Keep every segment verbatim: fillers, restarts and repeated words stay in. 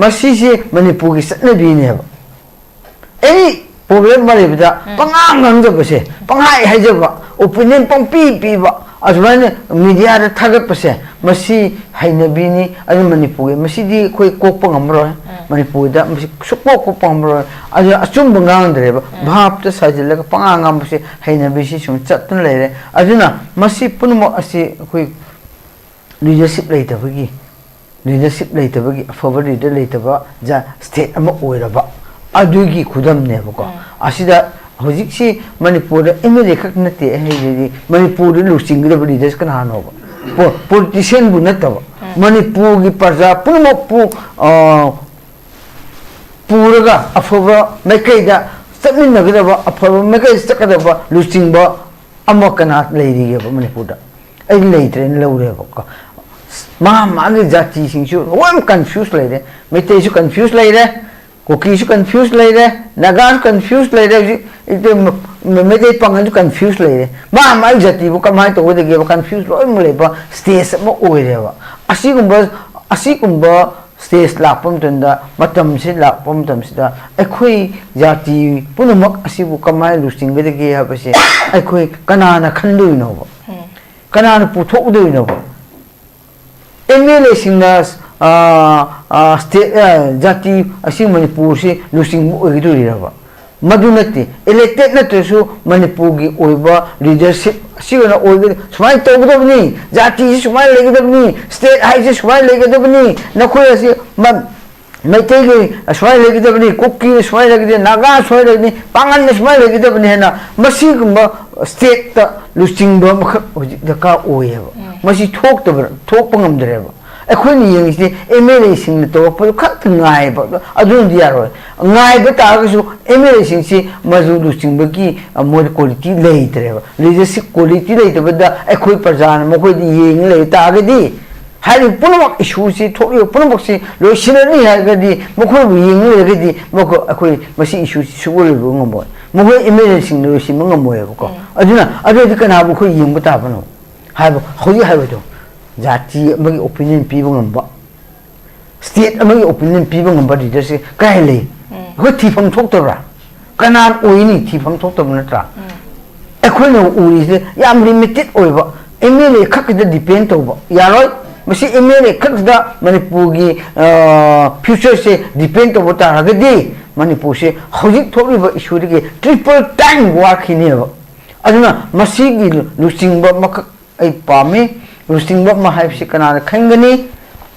ꯃꯁꯤꯁꯤ ꯃꯅꯤꯄꯨꯔꯒꯤ ꯆꯠꯅꯕꯤꯅꯦꯕ꯫ ꯑꯦꯅꯤ ꯄ꯭ꯔꯣꯕ꯭ꯂꯦꯝ ꯑꯃ ꯂꯩꯕꯗ ꯄꯉꯥꯡ ꯉꯥꯡꯖꯕꯁꯦ, ꯄꯪꯍꯥꯏ ꯍꯥꯏꯖꯕ, ꯑꯣꯄꯤꯅꯤꯌꯟ ꯄꯪꯄꯤ ꯄꯤꯕ, ꯑꯁꯨꯃꯥꯏꯅ ꯃꯤꯗꯤꯌꯥꯗ ꯊꯥꯒꯠꯄꯁꯦ, ꯃꯁꯤ ꯍꯩꯅꯕꯤꯅꯤ꯫ ꯑꯗꯨ ꯃꯅꯤꯄꯨꯔꯒꯤ ꯃꯁꯤꯗꯤ ꯑꯩꯈꯣꯏ ꯀꯣꯛꯄ ꯉꯝꯃꯔꯣꯏ꯫ ꯃꯅꯤꯄꯨꯔꯗ ꯃꯁꯤ ꯁꯨꯛꯀꯣꯛ ꯀꯣꯛꯄ ꯉꯝꯃꯔꯣꯏ꯫ ꯑꯗꯨꯅ ꯑꯆꯨꯝꯕ ꯉꯥꯡꯗ꯭ꯔꯦꯕ, ꯚꯥꯞꯇ ꯁꯥꯖꯤꯜꯂꯒ ꯄꯉꯥꯡ ꯉꯥꯡꯕꯁꯦ ꯍꯩꯅꯕꯤꯁꯤ ꯁꯨꯝ ꯆꯠꯇꯨꯅ ꯂꯩꯔꯦ꯫ ꯑꯗꯨꯅ ꯃꯁꯤ ꯄꯨꯝꯅꯃꯛ ꯑꯁꯤ ꯑꯩꯈꯣꯏ ꯂꯤꯗꯔꯁꯤꯞ ꯂꯩꯇꯕꯒꯤ, ꯂꯤꯗꯔꯁꯤꯞ ꯂꯩꯇꯕꯒꯤ, ꯑꯐꯕ ꯂꯤꯗꯔ ꯂꯩꯇꯕ ꯖ-, ꯁ꯭ꯇꯦꯠ ꯑꯃ ꯑꯣꯏꯔꯕ ꯑꯗꯨꯒꯤ ꯈꯨꯗꯝꯅꯦꯕꯀꯣ꯫ ꯑꯁꯤꯗ ꯍꯧꯖꯤꯛꯁꯤ ꯃꯅꯤꯄꯨꯔꯗ ꯑꯦꯝ ꯑꯦꯜ ꯑꯦ ꯈꯛ ꯅꯠꯇꯦ ꯑꯩ ꯍꯥꯏꯖꯔꯤ, ꯃꯅꯤꯄꯨꯔꯗ ꯂꯨꯆꯤꯡꯒꯗꯕ ꯂꯤꯗꯔꯁ ꯀꯅꯥꯅꯣꯕ? ꯄꯣ-, ꯄꯣꯂꯤꯇꯤꯁꯤꯌꯥꯟꯕꯨ ꯅꯠꯇꯕ, ꯃꯅꯤꯄꯨꯔꯒꯤ ꯄ꯭ꯔꯖꯥ ꯄꯨꯝꯅꯃꯛꯄꯨ, ꯑ, ꯄꯨꯔꯒ ꯑꯐꯕ ꯃꯥꯏꯀꯩꯗ ꯆꯠꯃꯤꯟꯅꯒꯗꯕ, ꯑꯐꯕ ꯃꯥꯏꯀꯩꯗ ꯆꯠꯀꯗꯕ ꯂꯨꯆꯤꯡꯕ ꯑꯃ ꯀꯅꯥ ꯂꯩꯔꯤꯒꯦꯕ ꯃꯅꯤꯄꯨꯔꯗ? ꯑꯩ ꯂꯩꯇ꯭ꯔꯦꯅ ꯂꯧꯔꯦꯕꯀꯣ꯫ ꯃꯥ ꯃꯥꯒꯤ ꯖꯥꯇꯤꯁꯤꯡꯁꯨ ꯂꯣꯏꯅ ꯀꯟꯐ꯭ꯌꯨꯁ ꯂꯩꯔꯦ꯫ ꯃꯩꯇꯩꯁꯨ ꯀꯟꯐ꯭ꯌꯨꯁ ꯂꯩꯔꯦ, ꯀꯨꯀꯤꯁꯨ ꯀꯟꯐ꯭ꯌꯨꯁ ꯂꯩꯔꯦ, ꯅꯥꯒꯥꯁꯨ ꯀꯟꯐ꯭ꯌꯨꯁ ꯂꯩꯔꯦ꯫ ꯍꯧꯖꯤꯛ ꯏꯇꯩ ꯃ-, ꯃ-, ꯃꯩꯇꯩ ꯄꯥꯉꯜꯁꯨ ꯀꯟꯐ꯭ꯌꯨꯁ ꯂꯩꯔꯦ꯫ ꯃꯥ ꯃꯥꯒꯤ ꯖꯥꯇꯤꯕꯨ ꯀꯃꯥꯏꯅ ꯇꯧꯒꯗꯒꯦꯕ? ꯀꯟꯐ꯭ꯌꯨꯁ ꯂꯣꯏꯅꯃꯛ ꯂꯩꯕ ꯁ꯭ꯇꯦꯖ ꯑꯃ ꯑꯣꯏꯔꯦꯕ꯫ ꯑꯁꯤꯒꯨꯝꯕ, ꯑꯁꯤꯒꯨꯝꯕ ꯁ꯭ꯇꯦꯖ ꯂꯥꯛꯄ ꯃꯇꯝꯗ, ꯃꯇꯝꯁꯤ ꯂꯥꯛꯄ ꯃꯇꯝꯁꯤꯗ ꯑꯩꯈꯣꯏ ꯖꯥꯇꯤ ꯄꯨꯝꯅꯃꯛ ꯑꯁꯤꯕꯨ ꯀꯃꯥꯏꯅ ꯂꯨꯆꯤꯡꯒꯗꯒꯦ ꯍꯥꯏꯕꯁꯦ ꯑꯩꯈꯣꯏ ꯀꯅꯥꯅ ꯈꯟꯗꯣꯏꯅꯣꯕ? ꯀꯅꯥꯅ ꯄꯨꯊꯣꯛꯀꯗꯣꯏꯅꯣꯕ? ꯑꯦꯝ ꯑꯦꯜ ꯑꯦꯁꯤꯡꯅ, ꯑ, ꯑ, ꯁ꯭ꯇꯦꯠ, ꯑ, ꯖꯥꯇꯤ ꯑꯁꯤ ꯃꯅꯤꯄꯨꯔꯁꯤ ꯂꯨꯆꯤꯡꯕ ꯑꯣꯏꯒꯗꯣꯔꯤꯔꯕ? ꯃꯗꯨ ꯅꯠꯇꯦ꯫ ꯏꯂꯦꯛꯇꯦꯠ ꯅꯠꯇ꯭ꯔꯁꯨ ꯃꯅꯤꯄꯨꯔꯒꯤ ꯑꯣꯏꯕ ꯂꯤꯗꯔꯁꯤꯞ ꯑꯁꯤ ꯑꯣꯏꯅ ꯑꯣꯏꯒꯅꯤ, ꯁꯨꯃꯥꯏꯅ ꯇꯧꯒꯗꯕꯅꯤ, ꯖꯥꯇꯤꯁꯤ ꯁꯨꯃꯥꯏꯅ ꯂꯩꯒꯗꯕꯅꯤ, ꯁ꯭ꯇꯦꯠ ꯍꯥꯏꯁꯤ ꯁꯨꯃꯥꯏꯅ ꯂꯩꯒꯗꯕꯅꯤ, ꯅꯈꯣꯏ ꯑꯁꯤ ꯃ-, ꯃꯩꯇꯩꯒꯤ ꯁꯨꯃꯥꯏꯅ ꯂꯩꯒꯗꯕꯅꯤ, ꯀꯨꯀꯤ ꯁꯨꯃꯥꯏꯅ ꯂꯩꯒꯗꯕꯅꯤ, ꯅꯥꯒꯥ ꯁꯨꯃꯥꯏꯅ ꯂꯩꯒꯅꯤ, ꯄꯥꯉꯟꯅ ꯁꯨꯃꯥꯏꯅ ꯂꯩꯒꯗꯕꯅꯤ ꯍꯥꯏꯅ ꯃꯁꯤꯒꯨꯝꯕ ꯁ꯭ꯇꯦꯠꯇ ꯂꯨꯆꯤꯡꯕ ꯑꯃꯈꯛ ꯍꯧꯖꯤꯛ ꯗꯔꯀꯥꯔ ꯑꯣꯏꯌꯦꯕ꯫ ꯃꯁꯤ ꯊꯣꯛꯇꯕ, ꯊꯣꯛꯄ ꯉꯝꯗ꯭ꯔꯦꯕ꯫ ꯑꯩꯈꯣꯏꯅ ꯌꯦꯡꯉꯤꯁꯤ ꯑꯦꯝ ꯑꯦꯜ ꯑꯦꯁꯤꯡꯅ ꯇꯧꯔꯛꯄꯗꯨ ꯈꯛꯇ ꯉꯥꯏꯕ, ꯑꯗꯨꯅꯗꯤ ꯌꯥꯔꯣꯏ꯫ ꯉꯥꯏꯕ ꯇꯥꯔꯒꯁꯨ ꯑꯦꯝ ꯑꯦꯜ ꯑꯦꯁꯤꯡꯁꯤ ꯃꯗꯨ ꯂꯨꯆꯤꯡꯕꯒꯤ, ꯑ, ꯃꯣꯏꯗ ꯀ꯭ꯋꯥꯂꯤꯇꯤ ꯂꯩꯇ꯭ꯔꯦꯕ꯫ ꯂꯤꯗꯔꯁꯤꯞ ꯀ꯭ꯋꯥꯂꯤꯇꯤ ꯂꯩꯇꯕꯗ ꯑꯩꯈꯣꯏ ꯄ꯭ꯔꯖꯥꯅ ꯃꯈꯣꯏꯗ ꯌꯦꯡꯉ ꯂꯩ ꯇꯥꯔꯒꯗꯤ ꯍꯥꯏꯔꯤꯕ ꯄꯨꯝꯅꯃꯛ ꯏꯁꯨꯁꯤ ꯊꯣꯛꯂꯤꯕ ꯄꯨꯝꯅꯃꯛꯁꯤ ꯂꯣꯏꯁꯤꯜꯂꯅꯤ ꯍꯥꯏꯔꯒꯗꯤ, ꯃꯈꯣꯏꯕꯨ ꯌꯦꯡꯉ ꯂꯩꯔꯒꯗꯤ ꯃꯈꯣꯏ, ꯑꯩꯈꯣꯏ ꯃꯁꯤ ꯏꯁꯨꯁꯤ ꯁꯨꯛꯂꯣꯏ ꯂꯣꯏꯕ ꯉꯝꯃꯣꯏ꯫ ꯃꯈꯣꯏ ꯑꯦꯝ ꯑꯦꯜ ꯑꯦꯁꯤꯡꯅ ꯂꯣꯏꯁꯤꯟꯕ ꯉꯝꯃꯣꯏꯕꯀꯣ꯫ ꯑꯗꯨꯅ ꯑꯗꯨꯗꯤ ꯀꯅꯥꯕꯨ ꯑꯩꯈꯣꯏ ꯌꯦꯡꯕ ꯇꯥꯕꯅꯣ ꯍꯥꯏꯕ, ꯍꯧꯖꯤꯛ ꯍꯥꯏꯕꯗꯣ, ꯖꯥꯇꯤ ꯑꯃꯒꯤ ꯑꯣꯄꯤꯅꯤꯌꯟ ꯄꯤꯕ ꯉꯝꯕ, ꯁ꯭ꯇꯦꯠ ꯑꯃꯒꯤ ꯑꯣꯄꯤꯅꯤꯌꯟ ꯄꯤꯕ ꯉꯝꯕ ꯂꯤꯗꯔꯁꯦ ꯀꯥꯏ ꯂꯩ? ꯑꯩꯈꯣꯏ ꯊꯤꯐꯝ ꯊꯣꯛꯇꯕ꯭ꯔꯥ? ꯀꯅꯥꯅ ꯑꯣꯏꯅꯤ? ꯊꯤꯐꯝ ꯊꯣꯛꯇꯕ ꯅꯠꯇ꯭ꯔꯥ? ꯑꯩꯈꯣꯏꯅ ꯎꯔꯤꯁꯦ ꯌꯥꯝ ꯂꯤꯃꯤꯇꯦꯠ ꯑꯣꯏꯕ, ꯑꯦꯝ ꯑꯦꯜ ꯑꯦ ꯈꯛꯀꯤꯗ ꯗꯤꯄꯦꯟ ꯇꯧꯕ ꯌꯥꯔꯣꯏ꯫ ꯃꯁꯤ ꯑꯦꯝ ꯑꯦꯜ ꯑꯦ ꯈꯛꯇꯗ ꯃꯅꯤꯄꯨꯔꯒꯤ ꯐ꯭ꯌꯨꯆꯔꯁꯦ ꯗꯤꯄꯦꯟ ꯇꯧꯕ ꯇꯥꯔꯒꯗꯤ ꯃꯅꯤꯄꯨꯔꯁꯦ ꯍꯧꯖꯤꯛ ꯊꯣꯛꯂꯤꯕ ꯏꯁꯨꯗꯒꯤ ꯇ꯭ꯔꯤꯄꯜ ꯇꯥꯏꯝ ꯋꯥꯈꯤꯅꯦꯕ꯫ ꯑꯗꯨꯅ ꯃꯁꯤꯒꯤ ꯂꯨꯆꯤꯡꯕ ꯑꯃꯈꯛ ꯑꯩ ꯄꯥꯝꯃꯤ꯫ ꯂꯨꯆꯤꯡꯕ ꯑꯃ ꯍꯥꯏꯕꯁꯤ ꯀꯅꯥꯅ ꯈꯟꯒꯅꯤ?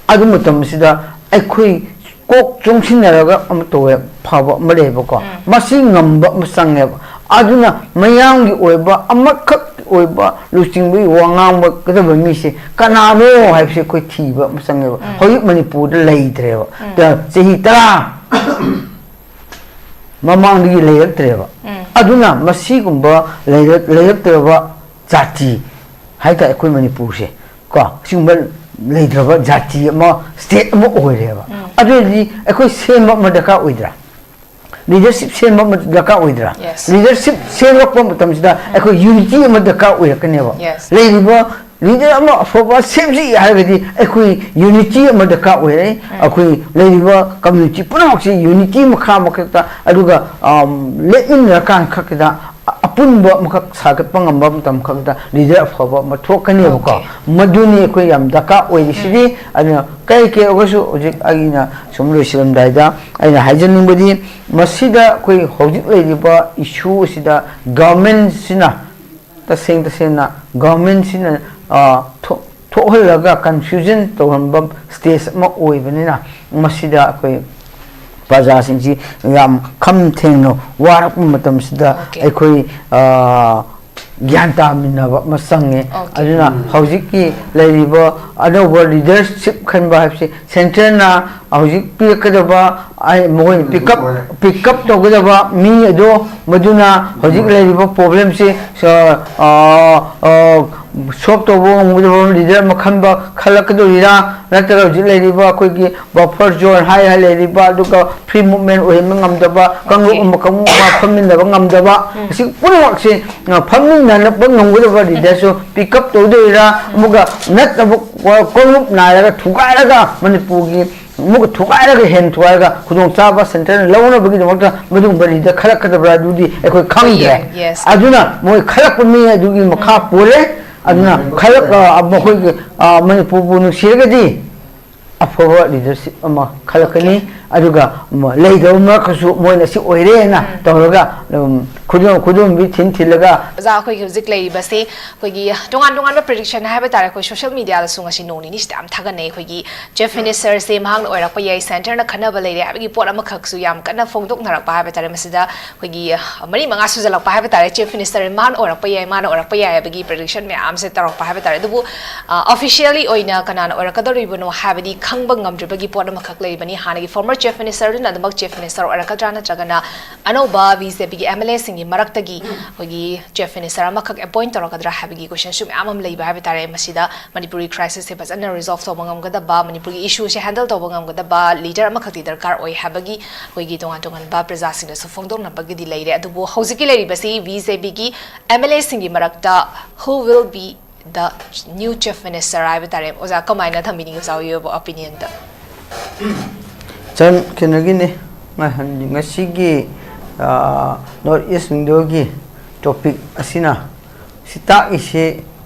ꯑꯗꯨ ꯃꯇꯝꯁꯤꯗ ꯑꯩꯈꯣꯏ ꯀꯣꯛ ꯆꯣꯡꯁꯤꯟꯅꯔꯒ ꯑꯃ ꯇꯧꯋꯦ, ꯐꯕ ꯑꯃ ꯂꯩꯌꯦꯕꯀꯣ꯫ ꯃꯁꯤ ꯉꯝꯕ ꯑꯃ ꯆꯪꯉꯦꯕ꯫ ꯑꯗꯨꯅ ꯃꯌꯥꯝꯒꯤ ꯑꯣꯏꯕ ꯑꯃꯈꯛꯀꯤ ꯑꯣꯏꯕ ꯂꯨꯆꯤꯡꯕꯒꯤ ꯋꯥ ꯉꯥꯡꯕꯒꯗꯕ ꯃꯤꯁꯦ ꯀꯅꯥꯅꯣ ꯍꯥꯏꯕꯁꯦ ꯑꯩꯈꯣꯏ ꯊꯤꯕ ꯑꯃ ꯆꯪꯉꯦꯕ꯫ ꯍꯧꯖꯤꯛ ꯃꯅꯤꯄꯨꯔꯗ ꯂꯩꯇ꯭ꯔꯦꯕ꯫ ꯆꯍꯤ ꯇꯔꯥ ꯃꯃꯥꯡꯗꯒꯤ ꯂꯩꯔꯛꯇ꯭ꯔꯦꯕ꯫ ꯑꯗꯨꯅ ꯃꯁꯤꯒꯨꯝꯕ ꯂꯩꯔꯛ-, ꯂꯩꯔꯛꯇ꯭ꯔꯕ ꯖꯥꯇꯤ ꯍꯥꯏꯇꯥꯔꯦ ꯑꯩꯈꯣꯏ ꯃꯅꯤꯄꯨꯔꯁꯦ, ꯀꯣ, ꯁꯤꯒꯨꯝꯕ ꯂꯩꯇ꯭ꯔꯕ ꯖꯥꯇꯤ ꯑꯃ, ꯁ꯭ꯇꯦꯠ ꯑꯃ ꯑꯣꯏꯔꯦꯕ꯫ ꯑꯗꯨꯗꯤ ꯑꯩꯈꯣꯏ ꯁꯦꯝꯕ ꯑꯃ ꯗꯔꯀꯥꯔ ꯑꯣꯏꯗ꯭ꯔꯥ? ꯂꯤꯗꯔꯁꯤꯞ ꯁꯦꯝꯕ ꯑꯃ ꯗꯔꯀꯥꯔ ꯑꯣꯏꯗ꯭ꯔꯥ? Yes. ꯂꯤꯗꯔꯁꯤꯞ ꯁꯦꯝꯂꯛꯄ ꯃꯇꯝꯁꯤꯗ ꯑꯩꯈꯣꯏ ꯌꯨꯅꯤꯇꯤ ꯑꯃ ꯗꯔꯀꯥꯔ ꯑꯣꯏꯔꯛꯀꯅꯦꯕ꯫ Yes. ꯂꯩꯔꯤꯕ ꯂꯤꯗꯔ ꯑꯃ ꯑꯐꯕ ꯁꯦꯝꯁꯤ ꯍꯥꯏꯔꯒꯗꯤ ꯑꯩꯈꯣꯏ ꯌꯨꯅꯤꯇꯤ ꯑꯃ ꯗꯔꯀꯥꯔ ꯑꯣꯏꯔꯦ꯫ ꯑꯩꯈꯣꯏ ꯂꯩꯔꯤꯕ ꯀꯝꯃ꯭ꯌꯨꯅꯤꯇꯤ ꯄꯨꯝꯅꯃꯛꯁꯤ ꯌꯨꯅꯤꯇꯤ ꯃꯈꯥ ꯃꯊꯛꯇ, ꯑꯗꯨꯒ, ꯑꯝ, ꯂꯦꯞꯃꯤꯟꯅꯔꯀꯥꯟ ꯈꯛꯇꯗ ꯑ-, ꯑꯄꯨꯟꯕ ꯑꯃꯈꯛ ꯁꯥꯒꯠꯄ ꯉꯝꯕ ꯃꯇꯝ ꯈꯛꯇ ꯂꯤꯗꯔ ꯑꯐꯕ ꯑꯃ ꯊꯣꯛꯀꯅꯦꯕꯀꯣ꯫ Okay. ꯃꯗꯨꯅꯤ ꯑꯩꯈꯣꯏ ꯌꯥꯝ ꯗꯔꯀꯥꯔ ꯑꯣꯏꯔꯤꯁꯤꯗꯤ꯫ ꯑꯗꯨꯅ ꯀꯩ ꯀꯩ ꯑꯣꯏꯔꯁꯨ ꯍꯧꯖꯤꯛ ꯑꯩꯅ ꯁꯨꯝ ꯂꯣꯏꯁꯤꯜꯂꯝꯗꯥꯏꯗ ꯑꯩꯅ ꯍꯥꯏꯖꯅꯤꯡꯕꯗꯤ ꯃꯁꯤꯗ ꯑꯩꯈꯣꯏ ꯍꯧꯖꯤꯛ ꯂꯩꯔꯤꯕ ꯏꯁꯨ ꯑꯁꯤꯗ ꯒꯚꯔꯟꯃꯦꯟꯁꯤꯅ ꯇꯁꯦꯡ ꯇꯁꯦꯡꯅ ꯒꯚꯔꯟꯃꯦꯟꯁꯤꯅ, ꯑ, ꯊꯣꯛ-, ꯊꯣꯛꯍꯜꯂꯒ ꯀꯟꯐ꯭ꯌꯨꯖꯟ ꯇꯧꯍꯟꯕ ꯁ꯭ꯇꯦꯖ ꯑꯃ ꯑꯣꯏꯕꯅꯤꯅ ꯃꯁꯤꯗ ꯑꯩꯈꯣꯏ ꯄ꯭ꯔꯖꯥꯁꯤꯡꯁꯤ ꯌꯥꯝ ꯈꯝ ꯊꯦꯡꯅ ꯋꯥꯔꯛꯄ ꯃꯇꯝꯁꯤꯗ Okay. ꯑꯩꯈꯣꯏ, ꯑ, ꯒ꯭ꯌꯥꯟ ꯇꯥꯃꯤꯟꯅꯕ ꯑꯃ ꯆꯪꯉꯦ꯫ Okay. ꯑꯗꯨꯅ ꯍꯧꯖꯤꯛꯀꯤ ꯂꯩꯔꯤꯕ ꯑꯅꯧꯕ ꯂꯤꯗꯔꯁꯤꯞ ꯈꯟꯕ ꯍꯥꯏꯕꯁꯤ ꯁꯦꯟꯇꯔꯅ ꯍꯧꯖꯤꯛ ꯄꯤꯔꯛꯀꯗꯕ, ꯑꯩ, ꯃꯈꯣꯏꯅ ꯄꯤꯛ ꯑꯞ, ꯄꯤꯛ ꯑꯞ ꯇꯧꯒꯗꯕ ꯃꯤ ꯑꯗꯣ ꯃꯗꯨꯅ ꯍꯧꯖꯤꯛ ꯂꯩꯔꯤꯕ ꯄ꯭ꯔꯣꯕ꯭ꯂꯦꯝꯁꯤ, ꯑ, ꯑ, ꯑ, ꯁꯣꯜꯕ ꯇꯧꯕ ꯉꯝꯒꯗꯕ ꯂꯤꯗꯔ ꯑꯃ ꯈꯟꯕ, ꯈꯜꯂꯛꯀꯗꯧꯔꯤꯔꯥ? ꯅꯠꯇ꯭ꯔꯒ ꯍꯧꯖꯤꯛ ꯂꯩꯔꯤꯕ ꯑꯩꯈꯣꯏꯒꯤ ꯕꯐꯔ ꯖꯣꯟ ꯍꯥꯏ, ꯍꯥꯏ ꯂꯩꯔꯤꯕ, ꯑꯗꯨꯒ ꯐ꯭ꯔꯤ ꯃꯨꯚꯃꯦꯟ ꯑꯣꯏꯍꯟꯕ ꯉꯝꯗꯕ, ꯀꯥꯡꯂꯨꯞ Okay. ꯑꯃ ꯀꯥꯡꯂꯨꯞ ꯑꯃ ꯐꯝꯃꯤꯟꯅꯕ ꯉꯝꯗꯕ, ꯎꯝ꯫ ꯑꯁꯤ ꯄꯨꯝꯅꯃꯛꯁꯦ, ꯑ, ꯐꯝꯃꯤꯟꯅꯅꯕ ꯉꯝꯒꯗꯕ ꯂꯤꯗꯔꯁꯨ ꯄꯤꯛ ꯑꯞ ꯇꯧꯗꯣꯏꯔꯥ? ꯑꯃꯨꯛꯀ ꯅꯠꯇꯕ ꯀꯥꯡꯂꯨꯞ ꯅꯥꯏꯔꯒ ꯊꯨꯒꯥꯏꯔꯒ ꯃꯅꯤꯄꯨꯔꯒꯤ ꯑꯃꯨꯛꯀ ꯊꯨꯒꯥꯏꯔꯒ, ꯍꯦꯟꯅ ꯊꯨꯒꯥꯏꯔꯒ ꯈꯨꯗꯣꯡꯆꯥꯕ centreꯅ ꯂꯧꯅꯕꯒꯤꯗꯃꯛꯇ ꯃꯗꯨꯒꯨꯝꯕ leader ꯈꯜꯂꯛꯀꯗꯕ꯭ꯔꯥ, ꯑꯗꯨꯗꯤ ꯑꯩꯈꯣꯏ ꯈꯪꯗ꯭ꯔꯦ꯫ Yes. ꯑꯗꯨꯅ ꯃꯣꯏ ꯈꯜꯂꯛꯄ ꯃꯤ ꯑꯗꯨꯒꯤ ꯃꯈꯥ ꯄꯣꯜꯂꯦ꯫ ꯑꯗꯨꯅ ꯈꯜꯂꯛ ꯑ, ꯃꯈꯣꯏꯒꯤ ꯑ, ꯃꯅꯤꯄꯨꯔꯕꯨ ꯅꯨꯡꯁꯤꯔꯒꯗꯤ ꯑꯐꯕ leadership ꯑꯃ ꯈꯜꯂꯛꯀꯅꯤ꯫ ꯑꯗꯨꯒ ꯃ- ꯂꯩꯗꯕ ꯃꯔꯛꯇꯁꯨ ꯃꯣꯏꯅ ꯁꯤ ꯑꯣꯏꯔꯦꯅ ꯇꯧꯔꯒ ꯑꯗꯨꯝ ꯈꯨꯗꯣꯝ ꯈꯨꯗꯣꯝꯕꯤ ꯊꯤꯟ ꯊꯤꯜꯂꯒ ꯑꯣꯖꯥ, ꯑꯩꯈꯣꯏꯒꯤ ꯍꯧꯖꯤꯛ ꯂꯩꯔꯤꯕꯁꯦ ꯑꯩꯈꯣꯏꯒꯤ ꯇꯣꯉꯥꯟ ꯇꯣꯉꯥꯟꯕ prediction ꯍꯥꯏꯕ ꯇꯥꯔꯦ, ꯑꯩꯈꯣꯏ social mediaꯗꯁꯨ ꯉꯁꯤ ꯅꯣꯡ ꯅꯤꯅꯤꯁꯤꯗ ꯌꯥꯝ ꯊꯥꯒꯠꯅꯩ꯫ ꯑꯩꯈꯣꯏꯒꯤ Chief Ministerꯁꯦ ꯃꯍꯥꯛꯅ ꯑꯣꯏꯔꯛꯄ ꯌꯥꯏ, centreꯅ ꯈꯟꯅꯕ ꯂꯩꯔꯦ ꯍꯥꯏꯕꯒꯤ ꯄꯣꯠ ꯑꯃꯈꯛꯁꯨ ꯌꯥꯝ ꯀꯟꯅ ꯐꯣꯡꯗꯣꯛꯅꯔꯛꯄ ꯍꯥꯏꯕ ꯇꯥꯔꯦ꯫ ꯃꯁꯤꯗ ꯑꯩꯈꯣꯏꯒꯤ ꯃꯔꯤ ꯃꯉꯥ ꯁꯨꯖꯜꯂꯛꯄ ꯍꯥꯏꯕ ꯇꯥꯔꯦ, Chief Minister ꯃꯥꯅ ꯑꯣꯏꯔꯛꯄ ꯌꯥꯏ, ꯃꯥꯅ ꯑꯣꯏꯔꯛꯄ ꯌꯥꯏ ꯍꯥꯏꯕꯒꯤ prediction ꯃꯌꯥꯝꯁꯦ ꯇꯧꯔꯛꯄ ꯍꯥꯏꯕ ꯇꯥꯔꯦ꯫ ꯑꯗꯨꯕꯨ officially ꯑꯣꯏꯅ ꯀꯅꯥꯅ ꯑꯣꯏꯔꯛꯀꯗꯧꯔꯤꯕꯅꯣ ꯍꯥꯏꯕꯗꯤ ꯈꯪꯕ ꯉꯝꯗ꯭ꯔꯤꯕꯒꯤ ꯄꯣꯠ ꯑꯃꯈꯛ ꯂꯩꯔꯤꯕꯅꯤ꯫ ꯍꯥꯟꯅꯒꯤ former Chief Ministerꯗꯨꯅ ꯑꯗꯨꯃꯛ Chief Minister ꯑꯣꯏꯔꯛꯀꯗ꯭ꯔꯥ, ꯅꯠꯇ꯭ꯔꯒꯅ ꯑꯅꯧꯕ BJPꯒꯤ MLAꯁꯤꯡꯒꯤ ꯃꯔꯛꯇꯒꯤ ꯑꯩꯈꯣꯏꯒꯤ Chief Minister ꯑꯃꯈꯛ appoint ꯇꯧꯔꯛꯀꯗ꯭ꯔꯥ ꯍꯥꯏꯕꯒꯤ questionꯁꯨ ꯃꯌꯥꯝ ꯑꯃ ꯂꯩꯕ ꯍꯥꯏꯕ ꯇꯥꯔꯦ꯫ ꯃꯁꯤꯗ ꯃꯅꯤꯄꯨꯔꯒꯤ crisisꯁꯦ ꯐꯖꯅ resolve ꯇꯧꯕ ꯉꯝꯒꯗꯕ, ꯃꯅꯤꯄꯨꯔꯒꯤ issueꯁꯦ handle ꯇꯧꯕ ꯉꯝꯒꯗꯕ leader ꯑꯃꯈꯛꯇꯤ ꯗꯔꯀꯥꯔ ꯑꯣꯏ ꯍꯥꯏꯕꯒꯤ ꯑꯩꯈꯣꯏꯒꯤ ꯇꯣꯉꯥꯟ ꯇꯣꯉꯥꯟꯕ ꯄ꯭ꯔꯖꯥꯁꯤꯡꯅꯁꯨ ꯐꯣꯡꯗꯣꯛꯅꯕꯒꯤꯗꯤ ꯂꯩꯔꯦ꯫ ꯑꯗꯨꯕꯨ ꯍꯧꯖꯤꯛꯀꯤ ꯂꯩꯔꯤꯕꯁꯤ BJPꯒꯤ MLAꯁꯤꯡꯒꯤ ꯃꯔꯛꯇ who will be the new Chief Minister ꯍꯥꯏꯕ ꯇꯥꯔꯦ꯫ ꯑꯣꯖꯥ, ꯀꯃꯥꯏꯅ ꯊꯝꯕꯤꯅꯤꯡꯉꯤ, ꯑꯣꯖꯥ ꯍꯣꯏꯒꯤ opinionꯗ? ꯆꯟ ꯀꯩꯅꯣꯒꯤꯅꯤ, ꯉ- ꯉꯁꯤꯒꯤ North East Windowꯒꯤ topic ꯑꯁꯤꯅ ꯁꯤ ꯇꯥꯛꯏꯁꯤ,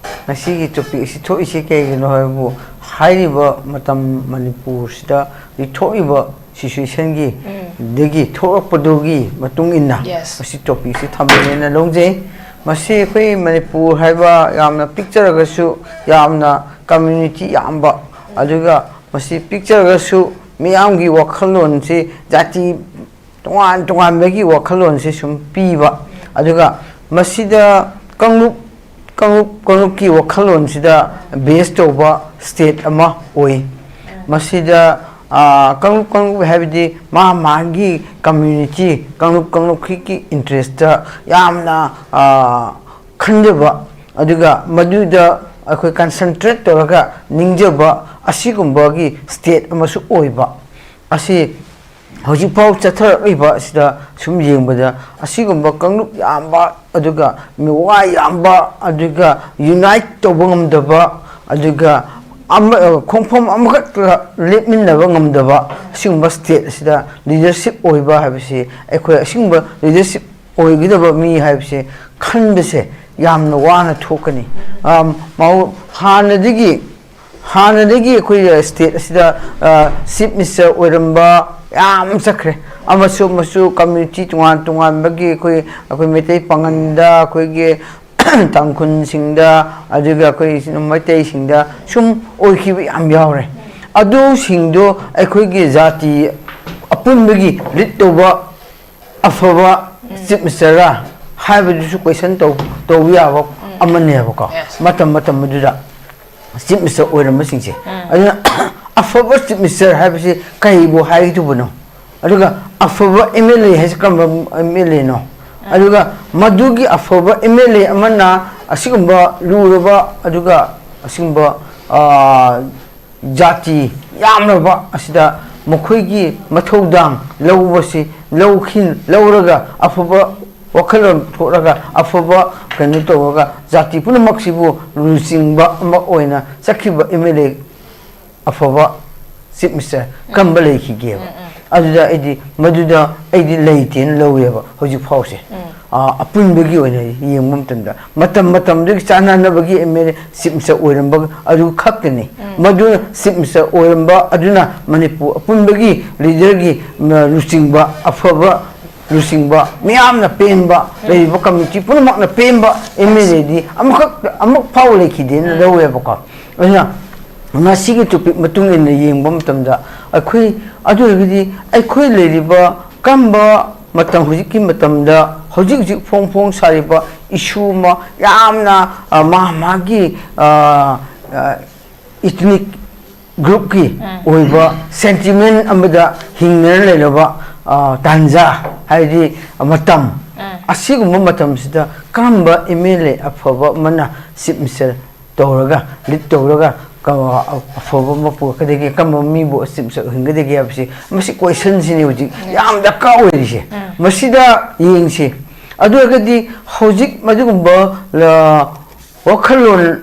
ꯉꯁꯤꯒꯤ topic ꯑꯁꯤ ꯊꯣꯛꯏꯁꯤ ꯀꯩꯒꯤꯅꯣ ꯍꯥꯏꯕꯕꯨ, ꯍꯥꯏꯔꯤꯕ ꯃꯇꯝ ꯃꯅꯤꯄꯨꯔꯁꯤꯗ ꯍꯧꯖꯤꯛ ꯊꯣꯛꯏꯕ situationꯒꯤ ꯗꯒꯤ ꯊꯣꯛꯂꯛꯄꯗꯨꯒꯤ ꯃꯇꯨꯡ ꯏꯟꯅ Yes. ꯃꯁꯤ topicꯁꯤ ꯊꯝꯕꯅꯦꯅ ꯂꯧꯖꯩ꯫ ꯃꯁꯤ ꯑꯩꯈꯣꯏ ꯃꯅꯤꯄꯨꯔ ꯍꯥꯏꯕ ꯌꯥꯝꯅ ꯄꯤꯛꯆꯔꯒꯁꯨ ꯌꯥꯝꯅ community ꯌꯥꯝꯕ, ꯑꯗꯨꯒ ꯃꯁꯤ ꯄꯤꯛꯆꯔꯒꯁꯨ ꯃꯤꯌꯥꯝꯒꯤ ꯋꯥꯈꯜꯂꯣꯟꯁꯤ, ꯖꯥꯇꯤ ꯇꯣꯉꯥꯟ ꯇꯣꯉꯥꯟꯕꯒꯤ ꯋꯥꯈꯜꯂꯣꯟꯁꯤ ꯁꯨꯝ ꯄꯤꯕ, ꯑꯗꯨꯒ ꯃꯁꯤꯗ ꯀꯥꯡꯂꯨꯞ ꯀꯥꯡꯂꯨꯞ ꯀꯥꯡꯂꯨꯞꯀꯤ ꯋꯥꯈꯜꯂꯣꯟꯁꯤꯗ base ꯇꯧꯕ state ꯑꯃ ꯑꯣꯏ꯫ ꯃꯁꯤꯗ ꯑꯥ, ꯀꯥꯡꯂꯨꯞ ꯀꯥꯡꯂꯨꯞ ꯍꯥꯏꯕꯗꯤ ꯃꯥ ꯃꯥꯒꯤ community, ꯀꯥꯡꯂꯨꯞ ꯀꯥꯡꯂꯨꯞꯀꯤ interestꯇ ꯌꯥꯝꯅ ꯑꯥ, ꯈꯟꯖꯕ, ꯑꯗꯨꯒ ꯃꯗꯨꯗ ꯑꯩꯈꯣꯏ concentrate ꯇꯧꯔꯒ ꯅꯤꯡꯖꯕ ꯑꯁꯤꯒꯨꯝꯕꯒꯤ state ꯑꯃꯁꯨ ꯑꯣꯏꯕ꯫ ꯑꯁꯤ ꯍꯧꯖꯤꯛꯐꯥꯎ ꯆꯠꯊꯔꯛꯂꯤꯕ ꯑꯁꯤꯗ ꯁꯨꯝ ꯌꯦꯡꯕꯗ ꯑꯁꯤꯒꯨꯝꯕ ꯀꯥꯡꯂꯨꯞ ꯌꯥꯝꯕ, ꯑꯗꯨꯒ ꯃꯤꯋꯥ ꯌꯥꯝꯕ, ꯑꯗꯨꯒ unite ꯇꯧꯕ ꯉꯝꯗꯕ, ꯑꯗꯨꯒ ꯑꯃ, ꯑ, ꯈꯣꯡꯐꯝ ꯑꯃꯈꯛꯇ ꯂꯦꯞꯃꯤꯟꯅꯕ ꯉꯝꯗꯕ ꯑꯁꯤꯒꯨꯝꯕ state ꯑꯁꯤꯗ leadership ꯑꯣꯏꯕ ꯍꯥꯏꯕꯁꯤ, ꯑꯩꯈꯣꯏ ꯑꯁꯤꯒꯨꯝꯕ leadership ꯑꯣꯏꯒꯗꯕ ꯃꯤ ꯍꯥꯏꯕꯁꯤ ꯈꯟꯕꯁꯦ ꯌꯥꯝꯅ ꯋꯥꯅ ꯊꯣꯛꯀꯅꯤ꯫ ꯑꯝ, ꯃꯍꯧ-, ꯍꯥꯟꯅꯗꯒꯤ, ꯍꯥꯟꯅꯗꯒꯤ ꯑꯩꯈꯣꯏ state ꯑꯁꯤꯗ, ꯑ, chief minister ꯑꯣꯏꯔꯝꯕ ꯌꯥꯝ ꯆꯠꯈ꯭ꯔꯦ꯫ ꯑꯃꯁꯨ ꯑꯃꯁꯨ community ꯇꯣꯉꯥꯟ ꯇꯣꯉꯥꯟꯕꯒꯤ ꯑꯩꯈꯣꯏ, ꯑꯩꯈꯣꯏ ꯃꯩꯇꯩ ꯄꯥꯉꯟꯗ, ꯑꯩꯈꯣꯏꯒꯤ ꯇꯥꯡꯈꯨꯜꯁꯤꯡꯗ, ꯑꯗꯨꯒ ꯑꯩꯈꯣꯏ ꯃꯩꯇꯩꯁꯤꯡꯗ ꯁꯨꯝ ꯑꯣꯏꯈꯤꯕ ꯌꯥꯝ ꯌꯥꯎꯔꯦ꯫ ꯑꯗꯨꯁꯤꯡꯗꯣ ꯑꯩꯈꯣꯏꯒꯤ ꯖꯥꯇꯤ ꯑꯄꯨꯟꯕꯒꯤ lead ꯇꯧꯕ ꯑꯐꯕ chief ministerꯔ ꯍꯥꯏꯕꯗꯨꯁꯨ question ꯇꯧ-, ꯇꯧꯕ ꯌꯥꯕ ꯑꯃꯅꯦꯕꯀꯣ꯫ Yes. ꯃꯇꯝ ꯃꯇꯝ ꯑꯗꯨꯗ chief minister ꯑꯣꯏꯔꯝꯕꯁꯤꯡꯁꯦ꯫ ꯑꯗꯨꯅ ꯑꯐꯕ chief minister ꯍꯥꯏꯕꯁꯤ ꯀꯩꯕꯨ ꯍꯥꯏꯒꯗꯧꯕꯅꯣ? ꯑꯗꯨꯒ ꯑꯐꯕ MLA ꯍꯥꯏꯁꯦ ꯀꯔꯝꯕ MLAꯅꯣ? ꯑꯗꯨꯒ ꯃꯗꯨꯒꯤ ꯑꯐꯕ MLA ꯑꯃꯅ ꯑꯁꯤꯒꯨꯝꯕ ꯂꯨꯔꯕ, ꯑꯗꯨꯒ ꯑꯁꯤꯒꯨꯝꯕ, ꯑꯥ, ꯖꯥꯇꯤ ꯌꯥꯝꯂꯕ ꯑꯁꯤꯗ ꯃꯈꯣꯏꯒꯤ ꯃꯊꯧꯗꯥꯡ ꯂꯧꯕꯁꯤ ꯂꯧꯈꯤ-, ꯂꯧꯔꯒ ꯑꯐꯕ ꯋꯥꯈꯜꯂꯣꯟ ꯄꯨꯊꯣꯛꯂꯒ ꯑꯐꯕ ꯀꯩꯅꯣ ꯇꯧꯔꯒ ꯖꯥꯇꯤ ꯄꯨꯝꯅꯃꯛꯁꯤꯕꯨ ꯂꯨꯆꯤꯡꯕ ꯑꯃ ꯑꯣꯏꯅ ꯆꯠꯈꯤꯕ MLA ꯑꯐꯕ chief minister ꯀꯔꯝꯕ ꯂꯩꯈꯤꯒꯦꯕ? ꯑꯗꯨꯗ ꯑꯩꯗꯤ, ꯃꯗꯨꯗ ꯑꯩꯗꯤ ꯂꯩꯇꯦꯅ ꯂꯧꯋꯦꯕ ꯍꯧꯖꯤꯛ ꯐꯥꯎꯁꯦ꯫ ꯑ, ꯑꯄꯨꯟꯕꯒꯤ ꯑꯣꯏꯅ ꯌꯦꯡꯕ ꯃꯇꯝꯗ ꯃꯇꯝ ꯃꯇꯝꯗꯨꯒꯤ ꯆꯥꯟꯅꯅꯕꯒꯤ MLA chief minister ꯑꯣꯏꯔꯝꯕ ꯑꯗꯨ ꯈꯛꯇꯅꯤ꯫ ꯃꯗꯨꯅ chief minister ꯑꯣꯏꯔꯝꯕ ꯑꯗꯨꯅ ꯃꯅꯤꯄꯨꯔ ꯑꯄꯨꯟꯕꯒꯤ leaderꯒꯤ, ꯃ, ꯂꯨꯆꯤꯡꯕ, ꯑꯐꯕ ꯂꯨꯆꯤꯡꯕ, ꯃꯤꯌꯥꯝꯅ ꯄꯦꯟꯕ, ꯂꯩꯔꯤꯕ community ꯄꯨꯝꯅꯃꯛꯅ ꯄꯦꯟꯕ MLAꯗꯤ ꯑꯃꯈꯛ, ꯑꯃꯨꯛ ꯐꯥꯎ ꯂꯩꯈꯤꯗꯦꯅ ꯂꯧꯋꯦꯕꯀꯣ꯫ ꯑꯗꯨꯅ ꯉꯁꯤꯒꯤ topic ꯃꯇꯨꯡ ꯏꯟꯅ ꯌꯦꯡꯕ ꯃꯇꯝꯗ ꯑꯩꯈꯣꯏ, ꯑꯗꯨ ꯑꯣꯏꯔꯒꯗꯤ ꯑꯩꯈꯣꯏ ꯂꯩꯔꯤꯕ ꯀꯔꯝꯕ ꯃꯇꯝ, ꯍꯧꯖꯤꯛꯀꯤ ꯃꯇꯝꯗ ꯍꯧꯖꯤꯛ ꯍꯧꯖꯤꯛ ꯐꯣꯡ ꯐꯣꯡ ꯁꯥꯔꯤꯕ issue ꯑꯃ ꯌꯥꯝꯅ, ꯑ, ꯃꯥ ꯃꯥꯒꯤ, ꯑ, ꯑ, ethnic groupꯀꯤ ꯑꯣꯏꯕ sentiment ꯑꯃꯗ ꯍꯤꯡꯅꯔ ꯂꯩꯔꯕ, ꯑ, ꯇꯥꯟꯖꯥ, ꯍꯥꯏꯗꯤ ꯃꯇꯝ, ꯑꯁꯤꯒꯨꯝꯕ ꯃꯇꯝꯁꯤꯗ ꯀꯔꯝꯕ MLA ꯑꯐꯕ ꯑꯃꯅ chief minister ꯇꯧꯔꯒ, lead ꯇꯧꯔꯒ, ꯀ-, ꯑꯐꯕ ꯑꯃ ꯄꯨꯔꯛꯀꯗꯒꯦ, ꯀꯔꯝꯕ ꯃꯤꯕꯨ chief minister ꯑꯣꯏꯍꯟꯒꯗꯒꯦ ꯍꯥꯏꯕꯁꯤ, ꯃꯁꯤ questionꯁꯤꯅꯤ ꯍꯧꯖꯤꯛ ꯌꯥꯝ ꯗꯔꯀꯥꯔ ꯑꯣꯏꯔꯤꯁꯦ꯫ ꯃꯁꯤꯗ ꯌꯦꯡꯁꯤ꯫ ꯑꯗꯨ ꯑꯣꯏꯔꯒꯗꯤ ꯍꯧꯖꯤꯛ ꯃꯗꯨꯒꯨꯝꯕ, ꯑ, ꯋꯥꯈꯜꯂꯣꯟ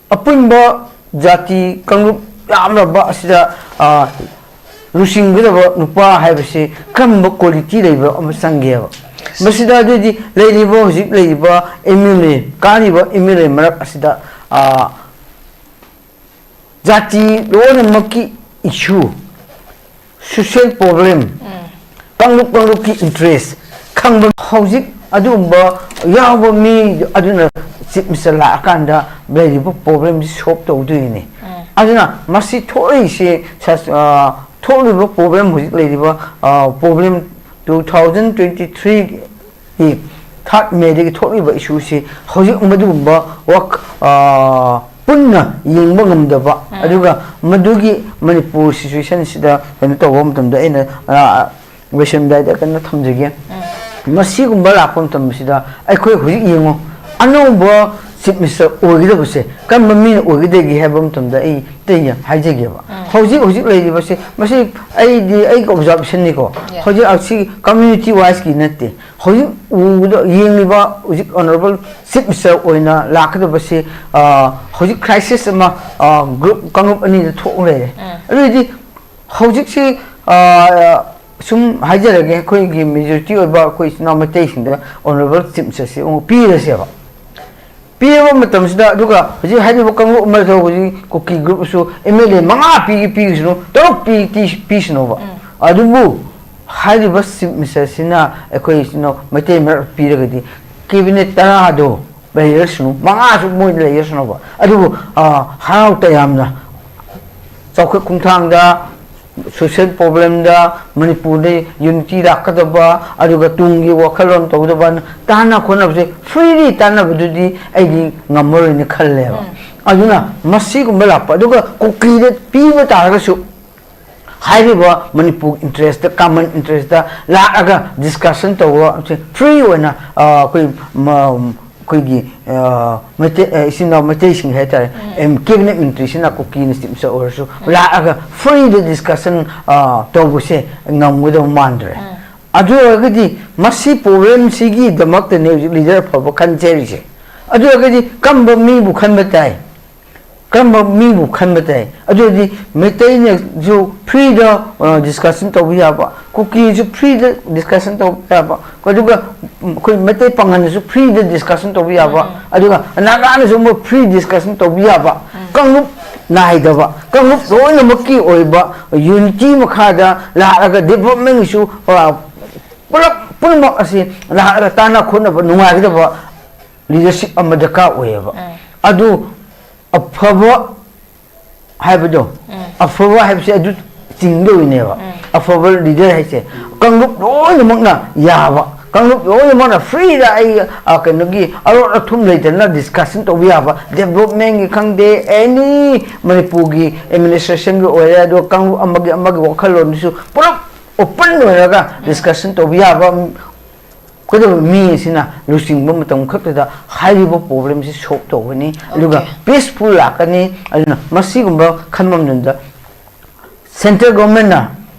ꯑꯄꯨꯟꯕ ꯖꯥꯇꯤ ꯀꯥꯡꯂꯨꯞ ꯌꯥꯝꯂꯕ ꯑꯁꯤꯗ, ꯑ, ꯂꯨꯆꯤꯡꯒꯗꯕ ꯅꯨꯄꯥ ꯍꯥꯏꯕꯁꯤ ꯀꯔꯝꯕ quality ꯂꯩꯕ ꯑꯃ ꯆꯪꯒꯦꯕ? ꯃꯁꯤꯗ ꯑꯗꯨꯗꯤ ꯂꯩꯔꯤꯕ, ꯍꯧꯖꯤꯛ ꯂꯩꯔꯤꯕ M L A, ꯀꯥꯔꯤꯕ M L A ꯃꯔꯛ ꯑꯁꯤꯗ, ꯑ, ꯖꯥꯇꯤ ꯂꯣꯏꯅꯃꯛꯀꯤ issue, social problem, ꯀꯥꯡꯂꯨꯞ ꯀꯥꯡꯂꯨꯞꯀꯤ interest ꯈꯪꯕ, ꯍꯧꯖꯤꯛ ꯑꯗꯨꯒꯨꯝꯕ ꯌꯥꯎꯕ ꯃꯤ ꯑꯗꯨꯅ chief minister ꯂꯥꯛꯑꯀꯥꯟꯗ ꯂꯩꯔꯤꯕ problemꯁꯤ solve ꯇꯧꯗꯣꯏꯅꯤ꯫ ꯑꯗꯨꯅ ꯃꯁꯤ ꯊꯣꯛꯂꯛꯏꯁꯦ, ꯁ-, ꯑ, ꯊꯣꯛꯂꯤꯕ problem, ꯍꯧꯖꯤꯛ ꯂꯩꯔꯤꯕ, ꯑ, problem, two thousand twenty three ꯒꯤ third Mayꯗꯒꯤ ꯊꯣꯛꯂꯤꯕ issueꯁꯤ ꯍꯧꯖꯤꯛ ꯃꯗꯨꯒꯨꯝꯕ ꯋꯥꯛ-, ꯑ, ꯄꯨꯟꯅ ꯌꯦꯡꯕ ꯉꯝꯗꯕ, ꯑꯗꯨꯒ ꯃꯗꯨꯒꯤ ꯃꯅꯤꯄꯨꯔ situationꯁꯤꯗ ꯀꯩꯅꯣ ꯇꯧꯕ ꯃꯇꯝꯗ ꯑꯩꯅ, ꯑ, ꯂꯣꯏꯁꯤꯜꯂꯝꯗꯥꯏꯗ ꯀꯩꯅꯣ ꯊꯝꯖꯒꯦ꯫ ꯃꯁꯤꯒꯨꯝꯕ ꯂꯥꯛꯄ ꯃꯇꯝꯁꯤꯗ ꯑꯩꯈꯣꯏ ꯍꯧꯖꯤꯛ ꯌꯦꯡꯉꯣ, ꯑꯅꯧꯕ chief minister ꯑꯣꯏꯒꯗꯕꯁꯦ ꯀꯔꯝꯕ ꯃꯤꯅ ꯑꯣꯏꯒꯗꯒꯦ ꯍꯥꯏꯕ ꯃꯇꯝꯗ ꯑꯩ ꯑꯇꯩ ꯍꯥꯏꯖꯒꯦꯕ꯫ ꯍꯧꯖꯤꯛ, ꯍꯧꯖꯤꯛ ꯂꯩꯔꯤꯕꯁꯦ, ꯃꯁꯤ ꯑꯩꯗꯤ ꯑꯩꯒꯤ observationꯅꯤꯀꯣ꯫ ꯍꯧꯖꯤꯛ ꯑꯁꯤ communitywiseꯀꯤ ꯅꯠꯇꯦ꯫ ꯍꯧꯖꯤꯛ ꯎꯕꯗ, ꯌꯦꯡꯂꯤꯕ ꯍꯧꯖꯤꯛ honourable chief minister ꯑꯣꯏꯅ ꯂꯥꯛꯀꯗꯕꯁꯤ, ꯑ, ꯍꯧꯖꯤꯛ crisis ꯑꯃ, ꯑ, group, ꯀꯥꯡꯂꯨꯞ ꯑꯅꯤꯗ ꯊꯣꯛ ꯂꯩꯔꯦ꯫ ꯑꯗꯨꯗꯤ ꯍꯧꯖꯤꯛꯁꯤ, ꯑ, ꯁꯨꯝ ꯍꯥꯏꯖꯔꯒꯦ, ꯑꯩꯈꯣꯏꯒꯤ majority ꯑꯣꯏꯕ ꯑꯩꯈꯣꯏ ꯏꯆꯤꯟ ꯏꯅꯥꯎ ꯃꯩꯇꯩꯁꯤꯡꯗ honourable chief ministerꯁꯤ ꯑꯃꯨꯛ ꯄꯤꯔꯁꯦꯕ꯫ ꯄꯤꯔꯕ ꯃꯇꯝꯁꯤꯗ, ꯑꯗꯨꯒ ꯍꯧꯖꯤꯛ ꯍꯥꯏꯔꯤꯕ ꯀꯥꯡꯂꯨꯞ ꯑꯃꯗ ꯍꯧꯖꯤꯛ ꯀꯨꯀꯤ groupꯁꯨ M L A ꯃꯉꯥ ꯄꯤꯒꯦ ꯄꯤꯁꯅꯨ, ꯇꯔꯨꯛ ꯄꯤ-, ꯇꯤ-, ꯄꯤꯁꯅꯨꯕ꯫ ꯑꯗꯨꯕꯨ ꯍꯥꯏꯔꯤꯕ chief ministerꯁꯤꯅ ꯑꯩꯈꯣꯏ ꯏꯆꯤꯟ ꯏꯅꯥꯎ ꯃꯩꯇꯩ ꯃꯔꯛ ꯄꯤꯔꯒꯗꯤ cabinet ꯇꯔꯥꯗꯣ ꯂꯩꯔꯁꯅꯨ, ꯃꯉꯥꯁꯨ ꯃꯣꯏ ꯂꯩꯔꯁꯅꯨꯕ꯫ ꯑꯗꯨꯕꯨ, ꯑ, ꯍꯔꯥꯎ ꯇꯌꯥꯝꯅ ꯆꯥꯎꯈꯠ ꯈꯣꯡꯊꯥꯡꯗ, social problemꯗ, ꯃꯅꯤꯄꯨꯔꯗ unity ꯂꯥꯛꯀꯗꯕ, ꯑꯗꯨꯒ ꯇꯨꯡꯒꯤ ꯋꯥꯈꯜꯂꯣꯟ ꯇꯧꯒꯗꯕ ꯇꯥꯟꯅ ꯈꯣꯠꯅꯕꯁꯦ freely ꯇꯥꯟꯅꯕꯗꯨꯗꯤ ꯑꯩꯗꯤ ꯉꯝꯃꯔꯣꯏꯅ ꯈꯜꯂꯦꯕ꯫ ꯑꯗꯨꯅ ꯃꯁꯤꯒꯨꯝꯕ ꯂꯥꯛꯄ, ꯑꯗꯨꯒ ꯀꯨꯀꯤꯗ ꯄꯤꯕ ꯇꯥꯔꯒꯁꯨ ꯍꯥꯏꯔꯤꯕ ꯃꯅꯤꯄꯨꯔ interestꯇ, common interestꯇ ꯂꯥꯛꯑꯒ discussion ꯇꯧꯕ, free ꯑꯣꯏꯅ, ꯑ, ꯑꯩꯈꯣꯏ ꯃ-, ꯑꯩꯈꯣꯏꯒꯤ, ꯑ, ꯃꯩꯇꯩ, ꯑ, ꯏꯆꯤꯟ ꯏꯅꯥꯎ ꯃꯩꯇꯩꯁꯤꯡ ꯍꯥꯏꯇꯥꯔꯦ, ꯎꯝ꯫ ꯑꯦꯝ, cabinet ministryꯁꯤꯅ ꯀꯨꯀꯤ ꯅꯤꯁꯇꯤꯞꯁ ꯑꯣꯏꯔꯁꯨ ꯎꯝ꯫ ꯂꯥꯛꯑꯒ freeꯗ discussion, ꯑ, ꯇꯧꯕꯁꯦ ꯉꯝꯒꯗꯕ ꯃꯥꯟꯗ꯭ꯔꯦ꯫ ꯎꯝ꯫ ꯑꯗꯨ ꯑꯣꯏꯔꯒꯗꯤ ꯃꯁꯤ problemꯁꯤꯒꯤꯗꯃꯛꯇꯅꯦ ꯍꯧꯖꯤꯛ leader ꯑꯐꯕ ꯈꯟꯖꯔꯤꯁꯦ꯫ ꯑꯗꯨ ꯑꯣꯏꯔꯒꯗꯤ ꯀꯔꯝꯕ ꯃꯤꯕꯨ ꯈꯟꯕ ꯇꯥꯏ? ꯀꯔꯝꯕ ꯃꯤꯕꯨ ꯈꯟꯕ ꯇꯥꯏ? ꯑꯗꯨꯗꯤ ꯃꯩꯇꯩꯅꯁꯨ ꯐ꯭ꯔꯤꯗ ꯗꯤꯁꯀꯁꯟ ꯇꯧꯕ ꯌꯥꯕ, ꯀꯨꯀꯤꯁꯨ ꯐ꯭ꯔꯤꯗ ꯗꯤꯁꯀꯁꯟ ꯇꯧꯕ ꯌꯥꯕ, ꯑꯗꯨꯒ ꯑꯩꯈꯣꯏ ꯃꯩꯇꯩ ꯄꯥꯉꯜꯅꯁꯨ ꯐ꯭ꯔꯤꯗ ꯗꯤꯁꯀꯁꯟ ꯇꯧꯕ ꯌꯥꯕ, ꯑꯗꯨꯒ ꯅꯥꯒꯥꯅꯁꯨ ꯑꯃꯨꯛ ꯐ꯭ꯔꯤ ꯗꯤꯁꯀꯁꯟ ꯇꯧꯕ ꯌꯥꯕ, ꯀꯥꯡꯂꯨꯞ ꯅꯥꯏꯗꯕ, ꯀꯥꯡꯂꯨꯞ ꯂꯣꯏꯅꯃꯛꯀꯤ ꯑꯣꯏꯕ ꯌꯨꯅꯤꯇꯤ ꯃꯈꯥꯗ ꯂꯥꯛꯑꯒ ꯗꯤꯕꯂꯞꯃꯦꯟꯒꯤꯁꯨ ꯄꯨꯂꯞ ꯄꯨꯝꯅꯃꯛ ꯑꯁꯤ ꯂꯥꯛꯑꯒ ꯇꯥꯟꯅ ꯈꯣꯠꯅꯕ ꯅꯨꯡꯉꯥꯏꯒꯗꯕ ꯂꯤꯗꯔꯁꯤꯞ ꯑꯃ ꯗꯔꯀꯥꯔ ꯑꯣꯏꯌꯦꯕ꯫ ꯑꯗꯨ ꯑꯐꯕ ꯍꯥꯏꯕꯗꯣ, ꯑꯐꯕ ꯍꯥꯏꯕꯁꯦ ꯑꯗꯨ ꯆꯤꯡꯗꯣꯏꯅꯦꯕ꯫ ꯑꯐꯕ ꯂꯤꯗꯔ ꯍꯥꯏꯁꯦ ꯀꯥꯡꯂꯨꯞ ꯂꯣꯏꯅꯃꯛꯅ ꯌꯥꯕ, ꯀꯥꯡꯂꯨꯞ ꯂꯣꯏꯅꯃꯛꯅ ꯐ꯭ꯔꯤꯗ ꯑꯩ, ꯑ, ꯀꯩꯅꯣꯒꯤ ꯑꯔꯣꯠ ꯑꯊꯨꯝ ꯂꯩꯇꯅ ꯗꯤꯁꯀꯁꯟ ꯇꯧꯕ ꯌꯥꯕ, ꯗꯦꯕꯂꯞꯃꯦꯟꯒꯤ ꯈꯪꯗꯦ, ꯑꯦꯅꯤ ꯃꯅꯤꯄꯨꯔꯒꯤ ꯑꯦꯗꯃꯤꯅꯤꯁꯇ꯭ꯔꯦꯁꯟꯒꯤ ꯑꯣꯏꯔꯦ, ꯑꯗꯣ ꯀꯥꯡꯂꯨꯞ ꯑꯃꯒꯤ ꯑꯃꯒꯤ ꯋꯥꯈꯜꯂꯣꯟꯗꯨꯁꯨ ꯄꯨꯂꯞ ꯑꯣꯄꯟ ꯑꯣꯏꯔꯒ ꯗꯤꯁꯀꯁꯟ ꯇꯧꯕ ꯌꯥꯕ ꯀꯩꯗꯧꯕ ꯃꯤ ꯑꯁꯤꯅ ꯂꯨꯆꯤꯡꯕ ꯃꯇꯝ ꯈꯛꯇꯗ ꯍꯥꯏꯔꯤꯕ ꯄ꯭ꯔꯣꯕ꯭ꯂꯦꯝꯁꯤ ꯁꯣꯜꯕ ꯇꯧꯒꯅꯤ, ꯑꯗꯨꯒ ꯄꯤꯁꯐꯨꯜ ꯂꯥꯛꯀꯅꯤ꯫ ꯑꯗꯨꯅ ꯃꯁꯤꯒꯨꯝꯕ ꯈꯟꯕ ꯃꯇꯝꯗ ꯁꯦꯟꯇ꯭ꯔꯦꯜ ꯒꯣꯔꯃꯦꯟꯅ,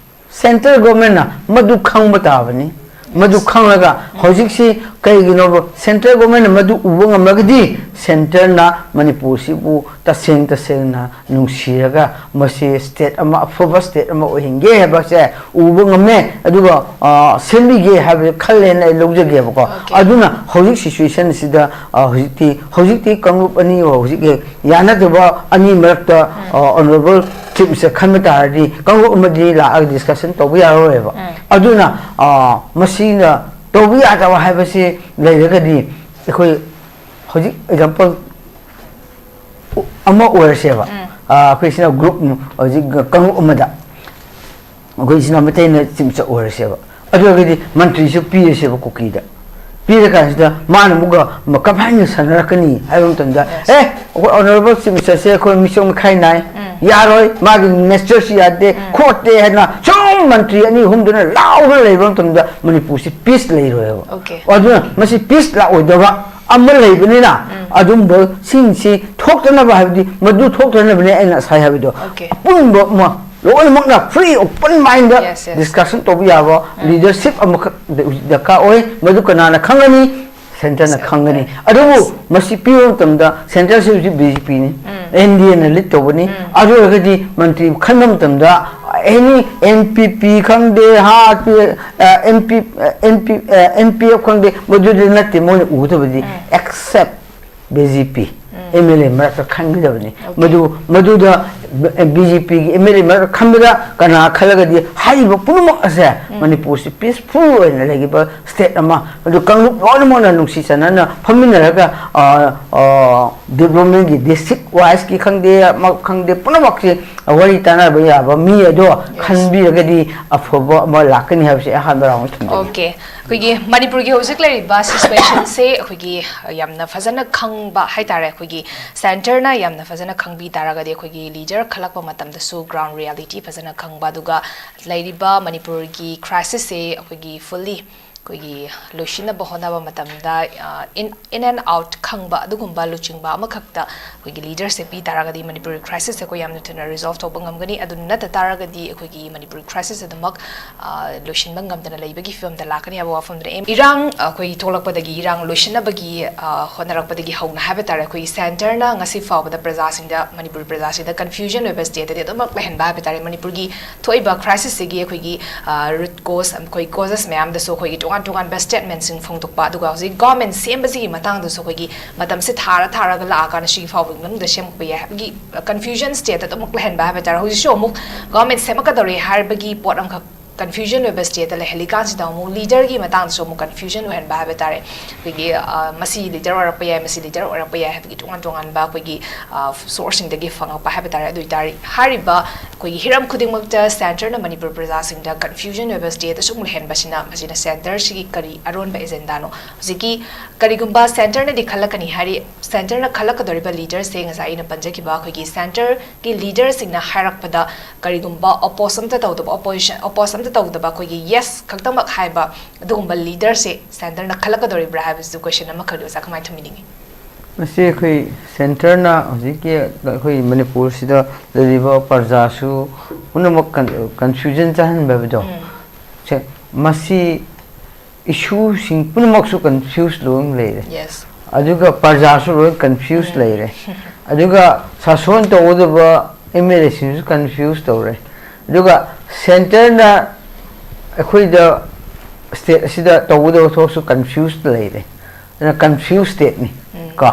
ꯁꯦꯟꯇ꯭ꯔꯦꯜ ꯒꯣꯔꯃꯦꯟꯅ ꯃꯗꯨ ꯈꯪꯕ ꯇꯥꯕꯅꯤ꯫ ꯃꯗꯨ ꯈꯪꯂꯒ ꯍꯧꯖꯤꯛꯁꯤ ꯀꯩꯒꯤꯅꯣꯕ ꯁꯦꯟꯇ꯭ꯔꯦꯜ ꯒꯣꯔꯃꯦꯟꯅ ꯃꯗꯨ ꯎꯕ ꯉꯝꯂꯒꯗꯤ ꯁꯦꯟꯇ꯭ꯔꯅ ꯃꯅꯤꯄꯨꯔꯁꯤꯕꯨ ꯇꯁꯦꯡ ꯇꯁꯦꯡꯅ ꯅꯨꯡꯁꯤꯔꯒ ꯃꯁꯤ ꯁ꯭ꯇꯦꯠ ꯑꯃ, ꯑꯐꯕ ꯁ꯭ꯇꯦꯠ ꯑꯃ ꯑꯣꯏꯍꯟꯒꯦ ꯍꯥꯏꯕꯁꯦ ꯎꯕ ꯉꯝꯃꯦ, ꯑꯗꯨꯒ, ꯑ, ꯁꯦꯝꯕꯤꯒꯦ ꯍꯥꯏꯕꯁꯦ ꯈꯜꯂꯦꯅ ꯑꯩ ꯂꯧꯖꯒꯦꯕꯀꯣ꯫ ꯑꯗꯨꯅ ꯍꯧꯖꯤꯛ ꯁꯤꯆꯨꯋꯦꯁꯟꯁꯤꯗ, ꯑ, ꯍꯧꯖꯤꯛꯇꯤ, ꯍꯧꯖꯤꯛꯇꯤ ꯀꯥꯡꯂꯨꯞ ꯑꯅꯤ ꯍꯧꯖꯤꯛ ꯌꯥꯅꯗꯕ ꯑꯅꯤ ꯃꯔꯛꯇ, ꯑ, ꯑꯣꯅꯔꯦꯕꯜ ꯆꯤꯐ ꯃꯤꯅꯤꯁꯇꯔ ꯈꯟꯕ ꯇꯥꯔꯗꯤ ꯀꯥꯡꯂꯨꯞ ꯑꯃꯗꯤ ꯂꯥꯛꯑꯒ ꯗꯤꯁꯀꯁꯟ ꯇꯧꯕ ꯌꯥꯔꯔꯣꯏꯕ꯫ ꯑꯗꯨꯅ, ꯑ, ꯃꯁꯤꯅ ꯇꯧꯕ ꯌꯥꯗꯕ ꯍꯥꯏꯕꯁꯤ ꯂꯩꯔꯒꯗꯤ ꯑꯩꯈꯣꯏ ꯍꯧꯖꯤꯛ ꯑꯦꯛꯖꯥꯝꯄꯜ ꯑꯃ ꯑꯣꯏꯔꯁꯦꯕ꯫ ꯑ, ꯑꯩꯈꯣꯏ ꯁꯤꯅ ꯒ꯭ꯔꯨꯞ ꯍꯧꯖꯤꯛ ꯀꯥꯡꯂꯨꯞ ꯑꯃꯗ ꯑꯩꯈꯣꯏ ꯁꯤꯅ ꯃꯩꯇꯩꯅ ꯆꯤꯐ ꯃꯤꯅꯤꯁꯇꯔ ꯑꯣꯏꯔꯁꯦꯕ꯫ ꯑꯗꯨ ꯑꯣꯏꯔꯒꯗꯤ ꯃꯟꯇ꯭ꯔꯤꯁꯨ ꯄꯤꯔꯁꯦꯕ ꯀꯨꯀꯤꯗ꯫ ꯄꯤꯔꯀꯥꯟꯁꯤꯗ ꯃꯥꯅ ꯑꯃꯨꯛꯀ ꯀꯃꯥꯏꯅ ꯁꯥꯟꯅꯔꯛꯀꯅꯤ ꯍꯥꯏꯕ ꯃꯇꯝꯗ, ꯑꯦ, ꯑꯩꯈꯣꯏ ꯑꯣꯅꯔꯦꯕꯜ ꯆꯤꯐ ꯃꯤꯅꯤꯁꯇꯔꯁꯦ ꯑꯩꯈꯣꯏ ꯃꯤꯆꯪ ꯃꯤꯈꯥꯏ ꯅꯥꯏ, ꯌꯥꯔꯣꯏ, ꯃꯥꯒꯤ ꯅꯦꯆꯔꯁꯤ ꯌꯥꯗꯦ, ꯈꯣꯠꯇꯦ ꯍꯥꯏꯅ ꯁꯨꯝ ꯃꯟꯇ꯭ꯔꯤ ꯑꯅꯤ ꯑꯍꯨꯝꯗꯨꯅ ꯂꯥꯎꯗꯨꯅ ꯂꯩꯕ ꯃꯇꯝꯗ ꯃꯅꯤꯄꯨꯔꯁꯤ ꯄꯤꯁ ꯂꯩꯔꯣꯏꯕ꯫ ꯑꯗꯨꯅ ꯃꯁꯤ ꯄꯤꯁ ꯂꯥꯛꯑꯣꯏꯗꯕ ꯑꯃ ꯂꯩꯕꯅꯤꯅ ꯑꯗꯨꯝꯕ ꯁꯤꯡꯁꯤ ꯊꯣꯛꯇꯅꯕ ꯍꯥꯏꯕꯗꯤ ꯃꯗꯨ ꯊꯣꯛꯇꯅꯕꯅꯦ ꯑꯩꯅ ꯉꯁꯥꯏ ꯍꯥꯏꯕꯗꯣ꯫ ꯑꯄꯨꯟꯕ ꯑꯃ ꯂꯣꯏꯅꯃꯛꯅ ꯐ꯭ꯔꯤ ꯑꯣꯄꯟ ꯃꯥꯏꯟꯗ ꯗꯤꯁꯀꯁꯟ ꯇꯧꯕ ꯌꯥꯕ ꯂꯤꯗꯔꯁꯤꯞ ꯑꯃꯈꯛ ꯗꯔꯀꯥꯔ ꯑꯣꯏ꯫ ꯃꯗꯨ ꯀꯅꯥꯅ ꯈꯪꯒꯅꯤ? ꯁꯦꯟꯇꯔꯅ ꯈꯪꯒꯅꯤ꯫ ꯑꯗꯨꯕꯨ ꯃꯁꯤ ꯄꯤꯕ ꯃꯇꯝꯗ ꯁꯦꯟꯇꯔꯁꯤ ꯍꯧꯖꯤꯛ ꯕꯤ ꯖꯦ ꯄꯤꯅꯤ, ꯑꯦꯟ ꯗꯤ ꯑꯦꯅ ꯂꯤꯗ ꯇꯧꯕꯅꯤ꯫ ꯑꯗꯨ ꯑꯣꯏꯔꯒꯗꯤ ꯃꯟꯇ꯭ꯔꯤ ꯈꯟꯕ ꯃꯇꯝꯗ ꯑꯦꯅꯤ ꯑꯦꯟ ꯄꯤ ꯄꯤ ꯈꯪꯗꯦ, ꯍꯥ, N P, N P, N P F ꯈꯪꯗꯦ, ꯃꯗꯨꯗꯤ ꯅꯠꯇꯦ ꯃꯣꯏꯅ ꯎꯒꯗꯕꯗꯤ, except B J P M L A ꯃꯔꯛꯇ ꯈꯟꯒꯗꯕꯅꯤ꯫ ꯃꯗꯨ, ꯃꯗꯨꯗ ꯕꯤ ꯖꯦ ꯄꯤꯒꯤ ꯑꯦꯝ ꯑꯦꯜ ꯑꯦ ꯃꯔꯛꯇ ꯈꯟꯕꯗ ꯀꯅꯥ ꯈꯜꯂꯒꯗꯤ ꯍꯥꯏꯔꯤꯕ ꯄꯨꯝꯅꯃꯛ ꯑꯁꯦ ꯃꯅꯤꯄꯨꯔꯁꯤ ꯄꯤꯁꯐꯨꯜ ꯑꯣꯏꯅ ꯂꯩꯈꯤꯕ ꯁ꯭ꯇꯦꯠ ꯑꯃ, ꯃꯗꯨ ꯀꯥꯡꯂꯨꯞ ꯂꯣꯏꯅꯃꯛꯅ ꯅꯨꯡꯁꯤ ꯆꯥꯟꯅꯅ ꯐꯝꯃꯤꯟꯅꯔꯒ, ꯑ, ꯑ, ꯗꯤꯕ꯭ꯂꯞꯃꯦꯟꯒꯤ ꯗꯤꯁꯇ꯭ꯔꯤꯛ ꯋꯥꯏꯁꯀꯤ ꯈꯪꯗꯦ, ꯑꯃ ꯈꯪꯗꯦ, ꯄꯨꯝꯅꯃꯛꯁꯤ ꯋꯥꯔꯤ ꯇꯥꯟꯅꯕ ꯌꯥꯕ ꯃꯤ ꯑꯗꯣ ꯈꯟꯕꯤꯔꯒꯗꯤ ꯑꯐꯕ ꯑꯃ ꯂꯥꯛꯀꯅꯤ ꯍꯥꯏꯕꯁꯤ ꯑꯍꯥꯟꯕ ꯔꯥꯎꯟ ꯊꯝꯖꯒꯦ꯫ ꯑꯣꯀꯦ, ꯑꯩꯈꯣꯏꯒꯤ ꯃꯅꯤꯄꯨꯔꯒꯤ ꯍꯧꯖꯤꯛ ꯂꯩꯔꯤꯕ ꯁꯤꯆꯨꯋꯦꯁꯟꯁꯦ ꯑꯩꯈꯣꯏꯒꯤ ꯌꯥꯝꯅ ꯐꯖꯅ ꯈꯪꯕ ꯍꯥꯏꯇꯥꯔꯦ, ꯑꯩꯈꯣꯏꯒꯤ ꯁꯦꯟꯇꯔꯅ ꯌꯥꯝꯅ ꯐꯖꯅ ꯈꯪꯕꯤ ꯇꯥꯔꯒꯗꯤ, ꯑꯩꯈꯣꯏꯒꯤ ꯂꯤꯗꯔ ꯈꯜꯂꯛꯄ ꯃꯇꯝꯗꯁꯨ ꯒ꯭ꯔꯥꯎꯟ ꯔꯤꯌꯦꯂꯤꯇꯤ ꯐꯖꯅ ꯈꯪꯕ, ꯑꯗꯨꯒ ꯂꯩꯔꯤꯕ ꯃꯅꯤꯄꯨꯔꯒꯤ ꯀ꯭ꯔꯥꯏꯁꯤꯁꯁꯦ ꯑꯩꯈꯣꯏꯒꯤ ꯐꯨꯜꯂꯤ ꯑꯩꯈꯣꯏꯒꯤ ꯂꯣꯏꯁꯤꯟꯅꯕ ꯍꯣꯠꯅꯕ ꯃꯇꯝꯗ, ꯑ, in, in and out ꯈꯪꯕ ꯑꯗꯨꯒꯨꯝꯕ ꯂꯨꯆꯤꯡꯕ ꯑꯃꯈꯛꯇ ꯑꯩꯈꯣꯏꯒꯤ ꯂꯤꯗꯔꯁꯦ ꯄꯤ ꯇꯥꯔꯒꯗꯤ ꯃꯅꯤꯄꯨꯔꯒꯤ ꯀ꯭ꯔꯥꯏꯁꯤꯁꯁꯦ ꯑꯩꯈꯣꯏ ꯌꯥꯝꯅ ꯊꯨꯅ ꯔꯤꯖꯣꯜꯚ ꯇꯧꯕ ꯉꯝꯒꯅꯤ꯫ ꯑꯗꯨ ꯅꯠꯇ ꯇꯥꯔꯒꯗꯤ ꯑꯩꯈꯣꯏꯒꯤ ꯃꯅꯤꯄꯨꯔꯒꯤ ꯀ꯭ꯔꯥꯏꯁꯤꯁ ꯑꯗꯨꯃꯛ, ꯑ, ꯂꯣꯏꯁꯤꯟꯕ ꯉꯝꯗꯅ ꯂꯩꯕꯒꯤ ꯐꯤꯕꯝꯗ ꯂꯥꯛꯀꯅꯤ ꯍꯥꯏꯕ ꯋꯥꯐꯝꯗꯨꯅ ꯑꯦꯝ-, ꯏꯔꯥꯡ ꯑꯩꯈꯣꯏ ꯊꯣꯛꯂꯛꯄꯗꯒꯤ, ꯏꯔꯥꯡ ꯂꯣꯏꯁꯤꯟꯅꯕꯒꯤ, ꯑ, ꯍꯣꯠꯅꯔꯛꯄꯗꯒꯤ ꯍꯧꯅ ꯍꯥꯏꯕ ꯇꯥꯔꯦ, ꯑꯩꯈꯣꯏꯒꯤ ꯁꯦꯟꯇꯔꯅ ꯉꯁꯤ ꯐꯥꯎꯕꯗ ꯄ꯭ꯔꯖꯥꯁꯤꯡꯗ, ꯃꯅꯤꯄꯨꯔ ꯄ꯭ꯔꯖꯥꯁꯤꯡꯗ ꯀꯟꯐ꯭ꯌꯨꯖꯟ ꯑꯣꯏꯕ ꯁ꯭ꯇꯦꯠꯇꯗꯤ ꯑꯗꯨꯃꯛ ꯂꯩꯍꯟꯕ ꯍꯥꯏꯕ ꯇꯥꯔꯦ꯫ ꯃꯅꯤꯄꯨꯔꯒꯤ ꯊꯣꯛꯏꯕ ꯀ꯭ꯔꯥꯏꯁꯤꯁꯁꯤꯒꯤ ꯑꯩꯈꯣꯏꯒꯤ, ꯑ, ꯔꯨꯠ ꯀꯣꯁ, ꯑꯩꯈꯣꯏ ꯀꯣꯖꯦꯁ ꯃꯌꯥꯝꯗꯁꯨ ꯑꯩꯈꯣꯏꯒꯤ ꯇꯣꯉꯥꯟ ꯇꯣꯉꯥꯟꯕ ꯁ꯭ꯇꯦꯠꯃꯦꯟꯁꯤꯡ ꯐꯣꯡꯗꯣꯛꯄ, ꯑꯗꯨꯒ ꯍꯧꯖꯤꯛ ꯒꯣꯔꯃꯦꯟ ꯁꯦꯝꯕꯁꯤꯒꯤ ꯃꯇꯥꯡꯗꯁꯨ ꯑꯩꯈꯣꯏꯒꯤ ꯃꯇꯝꯁꯦ ꯊꯥꯔ ꯊꯥꯔꯒ ꯂꯥꯛꯑꯀꯥꯟꯗ ꯁꯤꯒꯤ ꯐꯥꯎꯕꯒꯤ ꯃꯅꯨꯡꯗ ꯁꯦꯝꯃꯛꯄ ꯌꯥꯏ ꯍꯥꯏꯕꯒꯤ ꯀꯟꯐ꯭ꯌꯨꯖꯟ ꯁ꯭ꯇꯦꯠꯇ ꯑꯗꯨꯃꯛ ꯂꯩꯍꯟꯕ ꯍꯥꯏꯕ ꯇꯥꯔꯦ꯫ ꯍꯧꯖꯤꯛꯁꯨ ꯑꯃꯨꯛ ꯒꯣꯔꯃꯦꯟ ꯁꯦꯝꯃꯛꯀꯗꯧꯔꯦ ꯍꯥꯏꯕꯒꯤ ꯄꯣꯠ ꯑꯃꯈꯛ ꯀꯟꯐ꯭ꯌꯨꯖꯟ ꯑꯣꯏꯕ ꯁ꯭ꯇꯦꯠꯇ ꯂꯩꯍꯜꯂꯤꯀꯥꯟꯁꯤꯗ ꯑꯃꯨꯛ ꯂꯤꯗꯔꯒꯤ ꯃꯇꯥꯡꯗꯁꯨ ꯑꯃꯨꯛ ꯀꯟꯐ꯭ꯌꯨꯖꯟ ꯑꯣꯏꯍꯟꯕ ꯍꯥꯏꯕ ꯇꯥꯔꯦ꯫ ꯑꯩꯈꯣꯏꯒꯤ, ꯑ, ꯃꯁꯤ ꯂꯤꯗꯔ ꯑꯣꯏꯔꯛꯄ ꯌꯥꯏ, ꯃꯁꯤ ꯂꯤꯗꯔ ꯑꯣꯏꯔꯛꯄ ꯌꯥꯏ ꯍꯥꯏꯕꯒꯤ ꯇꯣꯉꯥꯟ ꯇꯣꯉꯥꯟꯕ ꯑꯩꯈꯣꯏꯒꯤ, ꯑ, ꯁꯣꯔꯁꯁꯤꯡꯗꯒꯤ ꯐꯪꯉꯛꯄ ꯍꯥꯏꯕ ꯇꯥꯔꯦ꯫ ꯑꯗꯨ ꯑꯣꯏꯇꯥꯔꯗꯤ ꯍꯥꯏꯔꯤꯕ ꯑꯩꯈꯣꯏꯒꯤ ꯍꯤꯔꯝ ꯈꯨꯗꯤꯡꯃꯛꯇ ꯁꯦꯟꯇꯔꯅ ꯃꯅꯤꯄꯨꯔ ꯄ꯭ꯔꯖꯥꯁꯤꯡꯗ ꯀꯟꯐ꯭ꯌꯨꯖꯟ ꯑꯣꯏꯕ ꯁ꯭ꯇꯦꯠꯇ ꯁꯨꯝ ꯂꯩꯍꯟꯕꯁꯤꯅ ꯃꯁꯤꯅ ꯁꯦꯟꯇꯔꯁꯤꯒꯤ ꯀꯔꯤ ꯑꯔꯣꯟꯕ ꯑꯦꯖꯦꯟꯗꯥꯅꯣ? ꯍꯧꯖꯤꯛꯀꯤ ꯀꯔꯤꯒꯨꯝꯕ ꯁꯦꯟꯇꯔꯅꯗꯤ ꯈꯜꯂꯛꯀꯅꯤ ꯍꯥꯏꯔꯤ, ꯁꯦꯟꯇꯔꯅ ꯈꯜꯂꯛꯀꯗꯧꯔꯤꯕ ꯂꯤꯗꯔꯁꯦ ꯉꯁꯥꯏ ꯑꯩꯅ ꯄꯟꯖꯈꯤꯕ ꯑꯩꯈꯣꯏꯒꯤ ꯁꯦꯟꯇꯔꯒꯤ ꯂꯤꯗꯔꯁꯤꯡꯅ ꯍꯥꯏꯔꯛꯄꯗ ꯀꯔꯤꯒꯨꯝꯕ ꯑꯣꯄꯣꯁ ꯑꯝꯇ ꯇꯧꯗꯕ, ꯑꯣꯄꯣꯖꯤꯁꯟ, ꯑꯣꯄꯣꯁ ꯑꯝꯇ ꯇꯧꯗꯕ ꯑꯩꯈꯣꯏꯒꯤ ꯌꯦꯁ ꯈꯛꯇꯃꯛ ꯍꯥꯏꯕ ꯑꯗꯨꯒꯨꯝꯕ ꯂꯤꯗꯔꯁꯦ ꯁꯦꯟꯇꯔꯅ ꯈꯜꯂꯛꯀꯗꯧꯔꯤꯕ꯭ꯔꯥ ꯍꯥꯏꯕꯁꯤꯁꯨ ꯀꯣꯏꯁꯟ ꯑꯃꯈꯛ ꯑꯣꯖꯥ ꯀꯃꯥꯏꯅ ꯊꯝꯕꯤꯅꯤꯡꯉꯤ? ꯃꯁꯤ ꯑꯩꯈꯣꯏ ꯁꯦꯟꯇꯔꯅ ꯍꯧꯖꯤꯛꯀꯤ ꯑꯩꯈꯣꯏ ꯃꯅꯤꯄꯨꯔꯁꯤꯗ ꯂꯩꯔꯤꯕ ꯄ꯭ꯔꯖꯥꯁꯨ ꯄꯨꯝꯅꯃꯛ ꯀꯟ-, ꯀꯟꯐ꯭ꯌꯨꯖꯟ ꯆꯥꯍꯟꯕ ꯍꯥꯏꯕꯗꯣ, ꯎꯝ꯫ ꯁꯦ, ꯃꯁꯤ ꯏꯁꯨꯁꯤꯡ ꯄꯨꯝꯅꯃꯛꯁꯨ ꯀꯟꯐ꯭ꯌꯨꯁ ꯂꯣꯏꯅ ꯂꯩꯔꯦ꯫ Yes. ꯑꯗꯨꯒ ꯄ꯭ꯔꯖꯥꯁꯨ ꯂꯣꯏ ꯀꯟꯐ꯭ꯌꯨꯁ ꯂꯩꯔꯦ꯫ ꯑꯗꯨꯒ ꯁꯥꯁꯣꯟ ꯇꯧꯒꯗꯕ ꯑꯦꯝ ꯑꯦꯜ ꯑꯦꯁꯤꯡꯁꯨ ꯀꯟꯐ꯭ꯌꯨꯁ ꯇꯧꯔꯦ꯫ ꯑꯗꯨꯒ ꯁꯦꯟꯇꯔꯅ ꯑꯩꯈꯣꯏꯗ ꯁ꯭ꯇꯦꯠ ꯑꯁꯤꯗ ꯇꯧꯒꯗꯕ ꯊꯕꯛꯁꯨ ꯀꯟꯐ꯭ꯌꯨꯁ ꯂꯩꯔꯦ꯫ ꯑꯗꯨꯅ ꯀꯟꯐ꯭ꯌꯨꯁ ꯁ꯭ꯇꯦꯠꯅꯤ ꯀꯣ꯫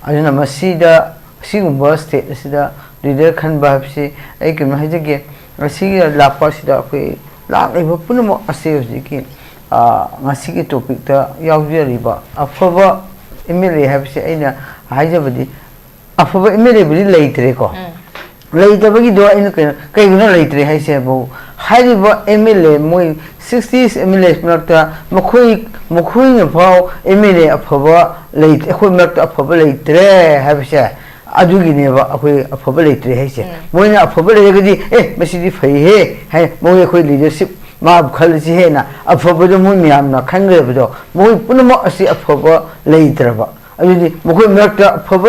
ꯑꯗꯨꯅ ꯃꯁꯤꯗ, ꯑꯁꯤꯒꯨꯝꯕ ꯁ꯭ꯇꯦꯠ ꯑꯁꯤꯗ ꯂꯤꯗꯔ ꯈꯟꯕ ꯍꯥꯏꯕꯁꯤ, ꯑꯩ ꯀꯩꯅꯣ ꯍꯥꯏꯖꯒꯦ, ꯉꯁꯤꯒꯤ ꯂꯥꯛꯄ ꯑꯁꯤꯗ ꯑꯩꯈꯣꯏ ꯂꯥꯛꯂꯤꯕ ꯄꯨꯝꯅꯃꯛ ꯑꯁꯤ ꯍꯧꯖꯤꯛꯀꯤ, ꯑ, ꯉꯁꯤꯒꯤ ꯇꯣꯄꯤꯛꯇ ꯌꯥꯎꯖꯔꯤꯕ ꯑꯐꯕ ꯑꯦꯝ ꯑꯦꯜ ꯑꯦ ꯍꯥꯏꯕꯁꯤ ꯑꯩꯅ ꯍꯥꯏꯖꯕꯗꯤ, ꯑꯐꯕ ꯑꯦꯝ ꯑꯦꯜ ꯑꯦꯕꯨꯗꯤ ꯂꯩꯇ꯭ꯔꯦꯀꯣ꯫ ꯂꯩꯇꯕꯒꯤꯗꯣ ꯑꯩꯅ ꯀꯩꯅꯣ, ꯀꯩꯒꯤꯅꯣ ꯂꯩꯇ꯭ꯔꯦ ꯍꯥꯏꯁꯦꯕꯨ, ꯍꯥꯏꯔꯤꯕ ꯑꯦꯝ ꯑꯦꯜ ꯑꯦ, ꯃꯣꯏ ꯁꯤꯛꯁꯇꯤ ꯑꯦꯝ ꯑꯦꯜ ꯑꯦ ꯃꯔꯛꯇ ꯃꯈꯣꯏ, ꯃꯈꯣꯏꯅ ꯐꯥꯎ ꯑꯦꯝ ꯑꯦꯜ ꯑꯦ ꯑꯐꯕ ꯂꯩ, ꯑꯩꯈꯣꯏ ꯃꯔꯛꯇ ꯑꯐꯕ ꯂꯩꯇ꯭ꯔꯦ ꯍꯥꯏꯕꯁꯦ, ꯑꯗꯨꯒꯤꯅꯦꯕ ꯑꯩꯈꯣꯏ ꯑꯐꯕ ꯂꯩꯇ꯭ꯔꯦ ꯍꯥꯏꯁꯦ꯫ ꯃꯣꯏꯅ ꯑꯐꯕ ꯂꯩꯔꯒꯗꯤ, "ꯑꯦ, ꯃꯁꯤꯗꯤ ꯐꯩꯍꯦ" ꯍꯥꯏ, ꯃꯣꯏ ꯑꯩꯈꯣꯏ ꯂꯤꯗꯔꯁꯤꯞ ꯃꯥꯕꯨ ꯈꯜꯂꯁꯤ ꯍꯦꯟꯅ ꯑꯐꯕꯗꯣ ꯃꯣꯏ ꯃꯌꯥꯝꯅ ꯈꯟꯈ꯭ꯔꯕꯗꯣ, ꯃꯈꯣꯏ ꯄꯨꯝꯅꯃꯛ ꯑꯁꯤ ꯑꯐꯕ ꯂꯩꯇ꯭ꯔꯕ꯫ ꯑꯗꯨꯗꯤ ꯃꯈꯣꯏ ꯃꯔꯛꯇ ꯑꯐꯕ,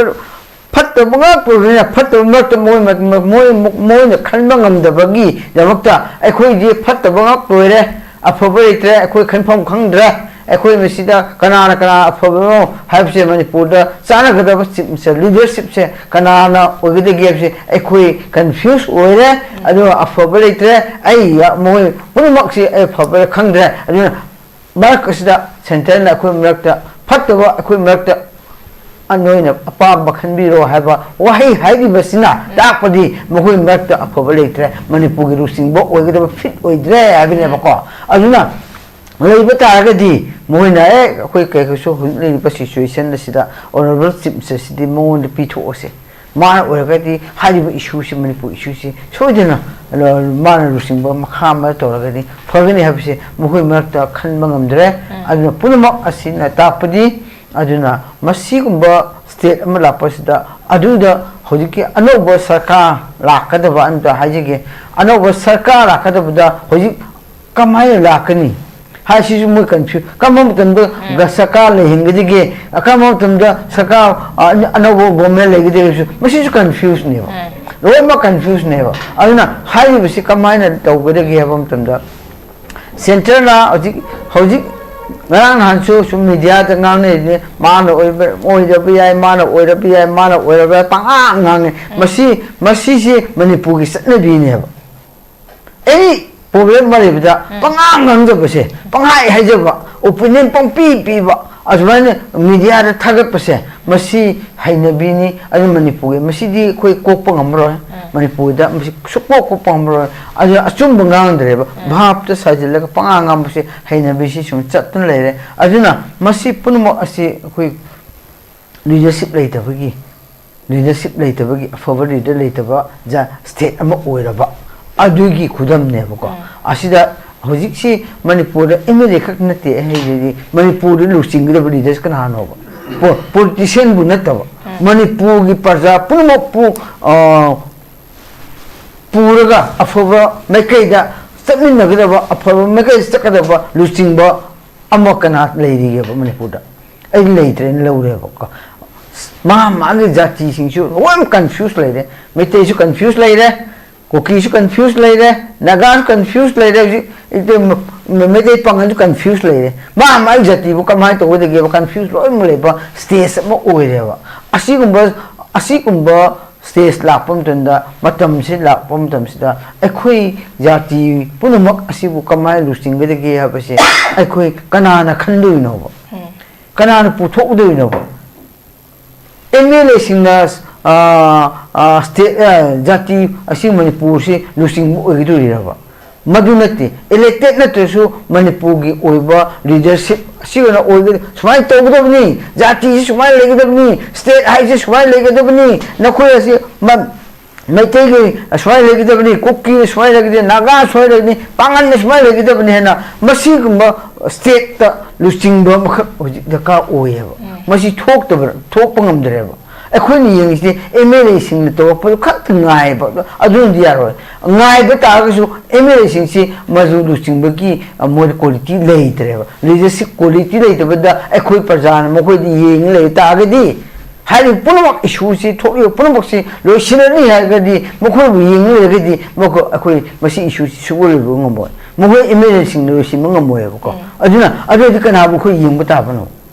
ꯐꯠꯇꯕ ꯉꯥꯛꯇ ꯑꯣꯏꯕꯅꯤꯅ, ꯐꯠꯇꯕ ꯃꯔꯛꯇ ꯃꯣꯏ, ꯃꯣꯏ, ꯃꯣꯏꯅ ꯈꯟꯕ ꯉꯝꯗꯕꯒꯤꯗꯃꯛꯇ ꯑꯩꯈꯣꯏꯗꯤ ꯐꯠꯇꯕ ꯉꯥꯛꯇ ꯑꯣꯏꯔꯦ, ꯑꯐꯕ ꯂꯩꯇ꯭ꯔꯦ, ꯑꯩꯈꯣꯏ ꯈꯟꯐꯝ ꯈꯪꯗ꯭ꯔꯦ, ꯑꯩꯈꯣꯏ ꯃꯁꯤꯗ ꯀꯅꯥꯅ ꯀꯅꯥ ꯑꯐꯕꯅꯣ ꯍꯥꯏꯕꯁꯦ ꯃꯅꯤꯄꯨꯔꯗ ꯆꯥꯟꯅꯒꯗꯕ ꯆꯤꯞꯁꯦ, ꯂꯤꯗꯔꯁꯤꯞꯁꯦ ꯀꯅꯥꯅ ꯑꯣꯏꯒꯗꯒꯦ ꯍꯥꯏꯕꯁꯦ ꯑꯩꯈꯣꯏ ꯀꯟꯐ꯭ꯌꯨꯁ ꯑꯣꯏꯔꯦ꯫ ꯑꯗꯨꯒ ꯑꯐꯕ ꯂꯩꯇ꯭ꯔꯦ, ꯑꯩ ꯃꯣꯏ ꯄꯨꯝꯅꯃꯛꯁꯤ ꯑꯩ ꯑꯐꯕ ꯈꯪꯗ꯭ꯔꯦ꯫ ꯑꯗꯨꯅ ꯃꯔꯛ ꯑꯁꯤꯗ ꯁꯦꯟꯇꯔꯅ ꯑꯩꯈꯣꯏ ꯃꯔꯛꯇ ꯐꯠꯇꯕ, ꯑꯩꯈꯣꯏ ꯃꯔꯛꯇ ꯅꯣꯏꯅ ꯑꯄꯥꯝꯕ ꯈꯟꯕꯤꯔꯣ ꯍꯥꯏꯕ ꯋꯥꯍꯩ ꯍꯥꯏꯔꯤꯕꯁꯤꯅ ꯇꯥꯛꯄꯗꯤ ꯃꯈꯣꯏ ꯃꯔꯛꯇ ꯑꯐꯕ ꯂꯩꯇ꯭ꯔꯦ, ꯃꯅꯤꯄꯨꯔꯒꯤ ꯂꯨꯆꯤꯡꯕ ꯑꯣꯏꯒꯗꯕ ꯐꯤꯠ ꯑꯣꯏꯗ꯭ꯔꯦ ꯍꯥꯏꯕꯅꯦꯕꯀꯣ꯫ ꯑꯗꯨꯅ ꯂꯩꯕ ꯇꯥꯔꯒꯗꯤ ꯃꯈꯣꯏꯅ, "ꯑꯦ, ꯑꯩꯈꯣꯏ ꯀꯩ-, ꯀꯩꯁꯨ ꯍꯧꯖꯤꯛ ꯂꯩꯔꯤꯕ ꯁꯤꯆꯨꯋꯦꯁꯟ ꯑꯁꯤꯗ ꯑꯣꯅꯔꯦꯕꯜ ꯆꯤꯞ ꯃꯤꯅꯤꯁꯇꯔꯁꯤꯗꯤ ꯃꯉꯣꯟꯗ ꯄꯤꯊꯣꯛꯑꯁꯦ, ꯃꯥꯅ ꯑꯣꯏꯔꯒꯗꯤ ꯍꯥꯏꯔꯤꯕ ꯏꯁꯨꯁꯤ, ꯃꯅꯤꯄꯨꯔ ꯏꯁꯨꯁꯤ ꯁꯣꯏꯗꯅ, ꯑ, ꯃꯥꯅ ꯂꯨꯆꯤꯡꯕ ꯃꯈꯥ ꯑꯃ ꯇꯧꯔꯒꯗꯤ ꯐꯒꯅꯤ" ꯍꯥꯏꯕꯁꯦ ꯃꯈꯣꯏ ꯃꯔꯛꯇ ꯈꯟꯕ ꯉꯝꯗ꯭ꯔꯦ꯫ ꯑꯗꯨꯅ ꯄꯨꯝꯅꯃꯛ ꯑꯁꯤꯅ ꯇꯥꯛꯄꯗꯤ, ꯑꯗꯨꯅ ꯃꯁꯤꯒꯨꯝꯕ ꯁ꯭ꯇꯦꯠ ꯑꯃ ꯂꯥꯛꯄꯁꯤꯗ, ꯑꯗꯨꯗ ꯍꯧꯖꯤꯛꯀꯤ ꯑꯅꯧꯕ ꯁꯔꯀꯥꯔ ꯂꯥꯛꯀꯗꯕ, ꯑꯝꯇ ꯍꯥꯏꯖꯒꯦ, ꯑꯅꯧꯕ ꯁꯔꯀꯥꯔ ꯂꯥꯛꯀꯗꯕꯗ ꯍꯧꯖꯤꯛ ꯀꯃꯥꯏꯅ ꯂꯥꯛꯀꯅꯤ ꯍꯥꯏꯁꯤꯁꯨ ꯃꯣꯏ ꯀꯟꯐ꯭ꯌꯨ-, ꯀꯔꯝꯕ ꯃꯇꯝꯗ ꯒ-, ꯁꯔꯀꯥꯔ ꯂꯩꯍꯟꯒꯗꯒꯦ, ꯀꯔꯝꯕ ꯃꯇꯝꯗ ꯁꯔꯀꯥꯔ, ꯑ, ꯑꯅꯧꯕ ꯒꯣꯔꯃꯦꯟ ꯂꯩꯒꯗꯒꯦꯁꯨ, ꯃꯁꯤꯁꯨ ꯀꯟꯐ꯭ꯌꯨꯁꯅꯦꯕ꯫ ꯂꯣꯏꯅꯃꯛ ꯀꯟꯐ꯭ꯌꯨꯁꯅꯦꯕ꯫ ꯑꯗꯨꯅ ꯍꯥꯏꯔꯤꯕꯁꯤ ꯀꯃꯥꯏꯅ ꯇꯧꯒꯗꯒꯦ ꯍꯥꯏꯕ ꯃꯇꯝꯗ, ꯁꯦꯟꯇꯔꯅ ꯍꯧꯖꯤꯛ, ꯍꯧꯖꯤꯛ ꯉꯔꯥꯡ ꯅꯍꯥꯟꯁꯨ ꯁꯨꯝ ꯃꯤꯗꯤꯌꯥꯗ ꯉꯥꯡꯅꯔꯤꯅꯦ, ꯃꯥꯅ ꯑꯣꯏꯕ ꯑꯣꯏꯔꯕ ꯌꯥꯏ, ꯃꯥꯅ ꯑꯣꯏꯔꯕ ꯌꯥꯏ, ꯃꯥꯅ ꯑꯣꯏꯔꯕ ꯌꯥꯏ, ꯄꯉꯥꯡ ꯉꯥꯡꯉꯦ꯫ ꯃꯁꯤ, ꯃꯁꯤꯁꯤ ꯃꯅꯤꯄꯨꯔꯒꯤ ꯆꯠꯅꯕꯤꯅꯦꯕ꯫ ꯑꯦꯅꯤ ꯄ꯭ꯔꯣꯕ꯭ꯂꯦꯝ ꯑꯃ ꯂꯩꯕꯗ ꯄꯉꯥꯡ ꯉꯥꯡꯖꯕꯁꯦ, ꯄꯪꯍꯥꯏ ꯍꯥꯏꯖꯕ, ꯑꯣꯄꯤꯅꯤꯌꯟ ꯄꯪꯄꯤ ꯄꯤꯕ, ꯑꯁꯨꯃꯥꯏꯅ ꯃꯤꯗꯤꯌꯥꯗ ꯊꯥꯒꯠꯄꯁꯦ, ꯃꯁꯤ ꯍꯩꯅꯕꯤꯅꯤ꯫ ꯑꯗꯨ ꯃꯅꯤꯄꯨꯔꯒꯤ ꯃꯁꯤꯗꯤ ꯑꯩꯈꯣꯏ ꯀꯣꯛꯄ ꯉꯝꯃꯔꯣꯏ꯫ ꯃꯅꯤꯄꯨꯔꯗ ꯃꯁꯤ ꯁꯨꯛꯀꯣꯛ ꯀꯣꯛꯄ ꯉꯝꯃꯔꯣꯏ꯫ ꯑꯗꯨꯅ ꯑꯆꯨꯝꯕ ꯉꯥꯡꯗ꯭ꯔꯦꯕ, ꯚꯥꯞꯇ ꯁꯥꯖꯤꯜꯂꯒ ꯄꯉꯥꯡ ꯉꯥꯡꯕꯁꯦ ꯍꯩꯅꯕꯤꯁꯤ ꯁꯨꯝ ꯆꯠꯇꯨꯅ ꯂꯩꯔꯦ꯫ ꯑꯗꯨꯅ ꯃꯁꯤ ꯄꯨꯝꯅꯃꯛ ꯑꯁꯤ ꯑꯩꯈꯣꯏ ꯂꯤꯗꯔꯁꯤꯞ ꯂꯩꯇꯕꯒꯤ, ꯂꯤꯗꯔꯁꯤꯞ ꯂꯩꯇꯕꯒꯤ, ꯑꯐꯕ ꯂꯤꯗꯔ ꯂꯩꯇꯕ ꯖ-, ꯁ꯭ꯇꯦꯠ ꯑꯃ ꯑꯣꯏꯔꯕ ꯑꯗꯨꯒꯤ ꯈꯨꯗꯝꯅꯦꯕꯀꯣ꯫ ꯑꯁꯤꯗ ꯍꯧꯖꯤꯛꯁꯤ ꯃꯅꯤꯄꯨꯔꯗ ꯑꯦꯝ ꯑꯦꯜ ꯑꯦ ꯈꯛ ꯅꯠꯇꯦ ꯑꯩ ꯍꯥꯏꯖꯔꯤ, ꯃꯅꯤꯄꯨꯔꯗ ꯂꯨꯆꯤꯡꯒꯗꯕ ꯂꯤꯗꯔꯁ ꯀꯅꯥꯅꯣꯕ? ꯄꯣ-, ꯄꯣꯂꯤꯇꯤꯁꯤꯌꯥꯟꯕꯨ ꯅꯠꯇꯕ, ꯃꯅꯤꯄꯨꯔꯒꯤ ꯄ꯭ꯔꯖꯥ ꯄꯨꯝꯅꯃꯛꯄꯨ, ꯑ, ꯄꯨꯔꯒ ꯑꯐꯕ ꯃꯥꯏꯀꯩꯗ ꯆꯠꯃꯤꯟꯅꯒꯗꯕ, ꯑꯐꯕ ꯃꯥꯏꯀꯩꯗ ꯆꯠꯀꯗꯕ ꯂꯨꯆꯤꯡꯕ ꯑꯃ ꯀꯅꯥ ꯂꯩꯔꯤꯒꯦꯕ ꯃꯅꯤꯄꯨꯔꯗ? ꯑꯩ ꯂꯩꯇ꯭ꯔꯦꯅ ꯂꯧꯔꯦꯕꯀꯣ꯫ ꯃꯥ ꯃꯥꯒꯤ ꯖꯥꯇꯤꯁꯤꯡꯁꯨ ꯂꯣꯏꯅ ꯀꯟꯐ꯭ꯌꯨꯁ ꯂꯩꯔꯦ꯫ ꯃꯩꯇꯩꯁꯨ ꯀꯟꯐ꯭ꯌꯨꯁ ꯂꯩꯔꯦ, ꯀꯨꯀꯤꯁꯨ ꯀꯟꯐ꯭ꯌꯨꯁ ꯂꯩꯔꯦ, ꯅꯥꯒꯥꯁꯨ ꯀꯟꯐ꯭ꯌꯨꯁ ꯂꯩꯔꯦ, ꯍꯧꯖꯤꯛ ꯏꯇꯩ-, ꯃ-, ꯃꯩꯇꯩ ꯄꯥꯉꯜꯁꯨ ꯀꯟꯐ꯭ꯌꯨꯁ ꯂꯩꯔꯦ꯫ ꯃꯥ ꯃꯥꯒꯤ ꯖꯥꯇꯤꯕꯨ ꯀꯃꯥꯏꯅ ꯇꯧꯒꯗꯒꯦꯕ? ꯀꯟꯐ꯭ꯌꯨꯁ ꯂꯣꯏꯅꯃꯛ ꯂꯩꯕ ꯁ꯭ꯇꯦꯖ ꯑꯃ ꯑꯣꯏꯔꯦꯕ꯫ ꯑꯁꯤꯒꯨꯝꯕ, ꯑꯁꯤꯒꯨꯝꯕ ꯁ꯭ꯇꯦꯖ ꯂꯥꯛꯄ ꯃꯇꯝꯗ, ꯃꯇꯝꯁꯤ ꯂꯥꯛꯄ ꯃꯇꯝꯁꯤꯗ ꯑꯩꯈꯣꯏ ꯖꯥꯇꯤ ꯄꯨꯝꯅꯃꯛ ꯑꯁꯤꯕꯨ ꯀꯃꯥꯏꯅ ꯂꯨꯆꯤꯡꯒꯗꯒꯦ ꯍꯥꯏꯕꯁꯦ ꯑꯩꯈꯣꯏ ꯀꯅꯥꯅ ꯈꯟꯗꯣꯏꯅꯣꯕ? ꯀꯅꯥꯅ ꯄꯨꯊꯣꯛꯀꯗꯣꯏꯅꯣꯕ? ꯑꯦꯝ ꯑꯦꯜ ꯑꯦꯁꯤꯡꯅ, ꯑ, ꯑ, ꯁ꯭ꯇꯦꯠ, ꯑ, ꯖꯥꯇꯤ ꯑꯁꯤ ꯃꯅꯤꯄꯨꯔꯁꯤ ꯂꯨꯆꯤꯡꯕ ꯑꯣꯏꯒꯗꯣꯔꯤꯔꯕ? ꯃꯗꯨ ꯅꯠꯇꯦ꯫ ꯏꯂꯦꯛꯇꯦꯠ ꯅꯠꯇ꯭ꯔꯁꯨ ꯃꯅꯤꯄꯨꯔꯒꯤ ꯑꯣꯏꯕ ꯂꯤꯗꯔꯁꯤꯞ ꯑꯁꯤ ꯑꯣꯏꯅ ꯑꯣꯏꯒ-, ꯁꯨꯃꯥꯏꯅ ꯇꯧꯒꯗꯕꯅꯤ, ꯖꯥꯇꯤꯁꯤ ꯁꯨꯃꯥꯏꯅ ꯂꯩꯒꯗꯕꯅꯤ, ꯁ꯭ꯇꯦꯠ ꯍꯥꯏꯁꯦ ꯁꯨꯃꯥꯏꯅ ꯂꯩꯒꯗꯕꯅꯤ, ꯅꯈꯣꯏ ꯑꯁꯤ ꯃ-, ꯃꯩꯇꯩꯒꯤ ꯁꯨꯃꯥꯏꯅ ꯂꯩꯒꯗꯕꯅꯤ, ꯀꯨꯀꯤ ꯁꯨꯃꯥꯏꯅ ꯂꯩꯒꯗꯕꯅꯤ, ꯅꯥꯒꯥ ꯁꯨꯃꯥꯏꯅ ꯂꯩꯒꯗꯕꯅꯤ, ꯄꯥꯉꯟꯅ ꯁꯨꯃꯥꯏꯅ ꯂꯩꯒꯗꯕꯅꯤ ꯍꯥꯏꯅ ꯃꯁꯤꯒꯨꯝꯕ ꯁ꯭ꯇꯦꯠꯇ ꯂꯨꯆꯤꯡꯕ ꯑꯃꯈꯛ ꯍꯧꯖꯤꯛ ꯗꯔꯀꯥꯔ ꯑꯣꯏꯌꯦꯕ꯫ ꯃꯁꯤ ꯊꯣꯛꯇꯕ, ꯊꯣꯛꯄ ꯉꯝꯗ꯭ꯔꯦꯕ꯫ ꯑꯩꯈꯣꯏꯅ ꯌꯦꯡꯉꯤꯁꯤ ꯑꯦꯝ ꯑꯦꯜ ꯑꯦꯁꯤꯡꯅ ꯇꯧꯔꯛꯄꯗꯨ ꯈꯛꯇ ꯉꯥꯏꯕ, ꯑꯗꯨꯅꯗꯤ ꯌꯥꯔꯣꯏ꯫ ꯉꯥꯏꯕ ꯇꯥꯔꯒꯁꯨ ꯑꯦꯝ ꯑꯦꯜ ꯑꯦꯁꯤꯡꯁꯤ ꯃꯗꯨ ꯂꯨꯆꯤꯡꯕꯒꯤ, ꯑ, ꯃꯣꯏꯗ ꯀ꯭ꯋꯥꯂꯤꯇꯤ ꯂꯩꯇ꯭ꯔꯦꯕ꯫ ꯂꯤꯗꯔꯁꯤꯞ ꯀ꯭ꯋꯥꯂꯤꯇꯤ ꯂꯩꯇꯕꯗ ꯑꯩꯈꯣꯏ ꯄ꯭ꯔꯖꯥꯅ ꯃꯈꯣꯏꯗ ꯌꯦꯡ ꯂꯩ ꯇꯥꯔꯒꯗꯤ, ꯍꯥꯏꯔꯤꯕ ꯄꯨꯝꯅꯃꯛ ꯏꯁꯨꯁꯤ, ꯊꯣꯛꯂꯤꯕ ꯄꯨꯝꯅꯃꯛꯁꯤ ꯂꯣꯏꯁꯤꯜꯂꯅꯤ ꯍꯥꯏꯔꯒꯗꯤ, ꯃꯈꯣꯏꯕꯨ ꯌꯦꯡ ꯂꯩꯔꯒꯗꯤ ꯃꯈꯣꯏ, ꯑꯩꯈꯣꯏ ꯃꯁꯤ ꯏꯁꯨꯁꯤ ꯁꯨꯛꯂꯣꯏ ꯂꯣꯏꯕ ꯉꯝꯃꯣꯏ꯫ ꯃꯈꯣꯏ ꯑꯦꯝ ꯑꯦꯜ ꯑꯦꯁꯤꯡꯅ ꯂꯣꯏꯁꯤꯟꯕ ꯉꯝꯃꯣꯏꯕꯀꯣ꯫ ꯑꯗꯨꯅ ꯑꯗꯨꯗꯤ ꯀꯅꯥꯕꯨ ꯑꯩꯈꯣꯏ ꯌꯦꯡꯕ ꯇꯥꯕꯅꯣ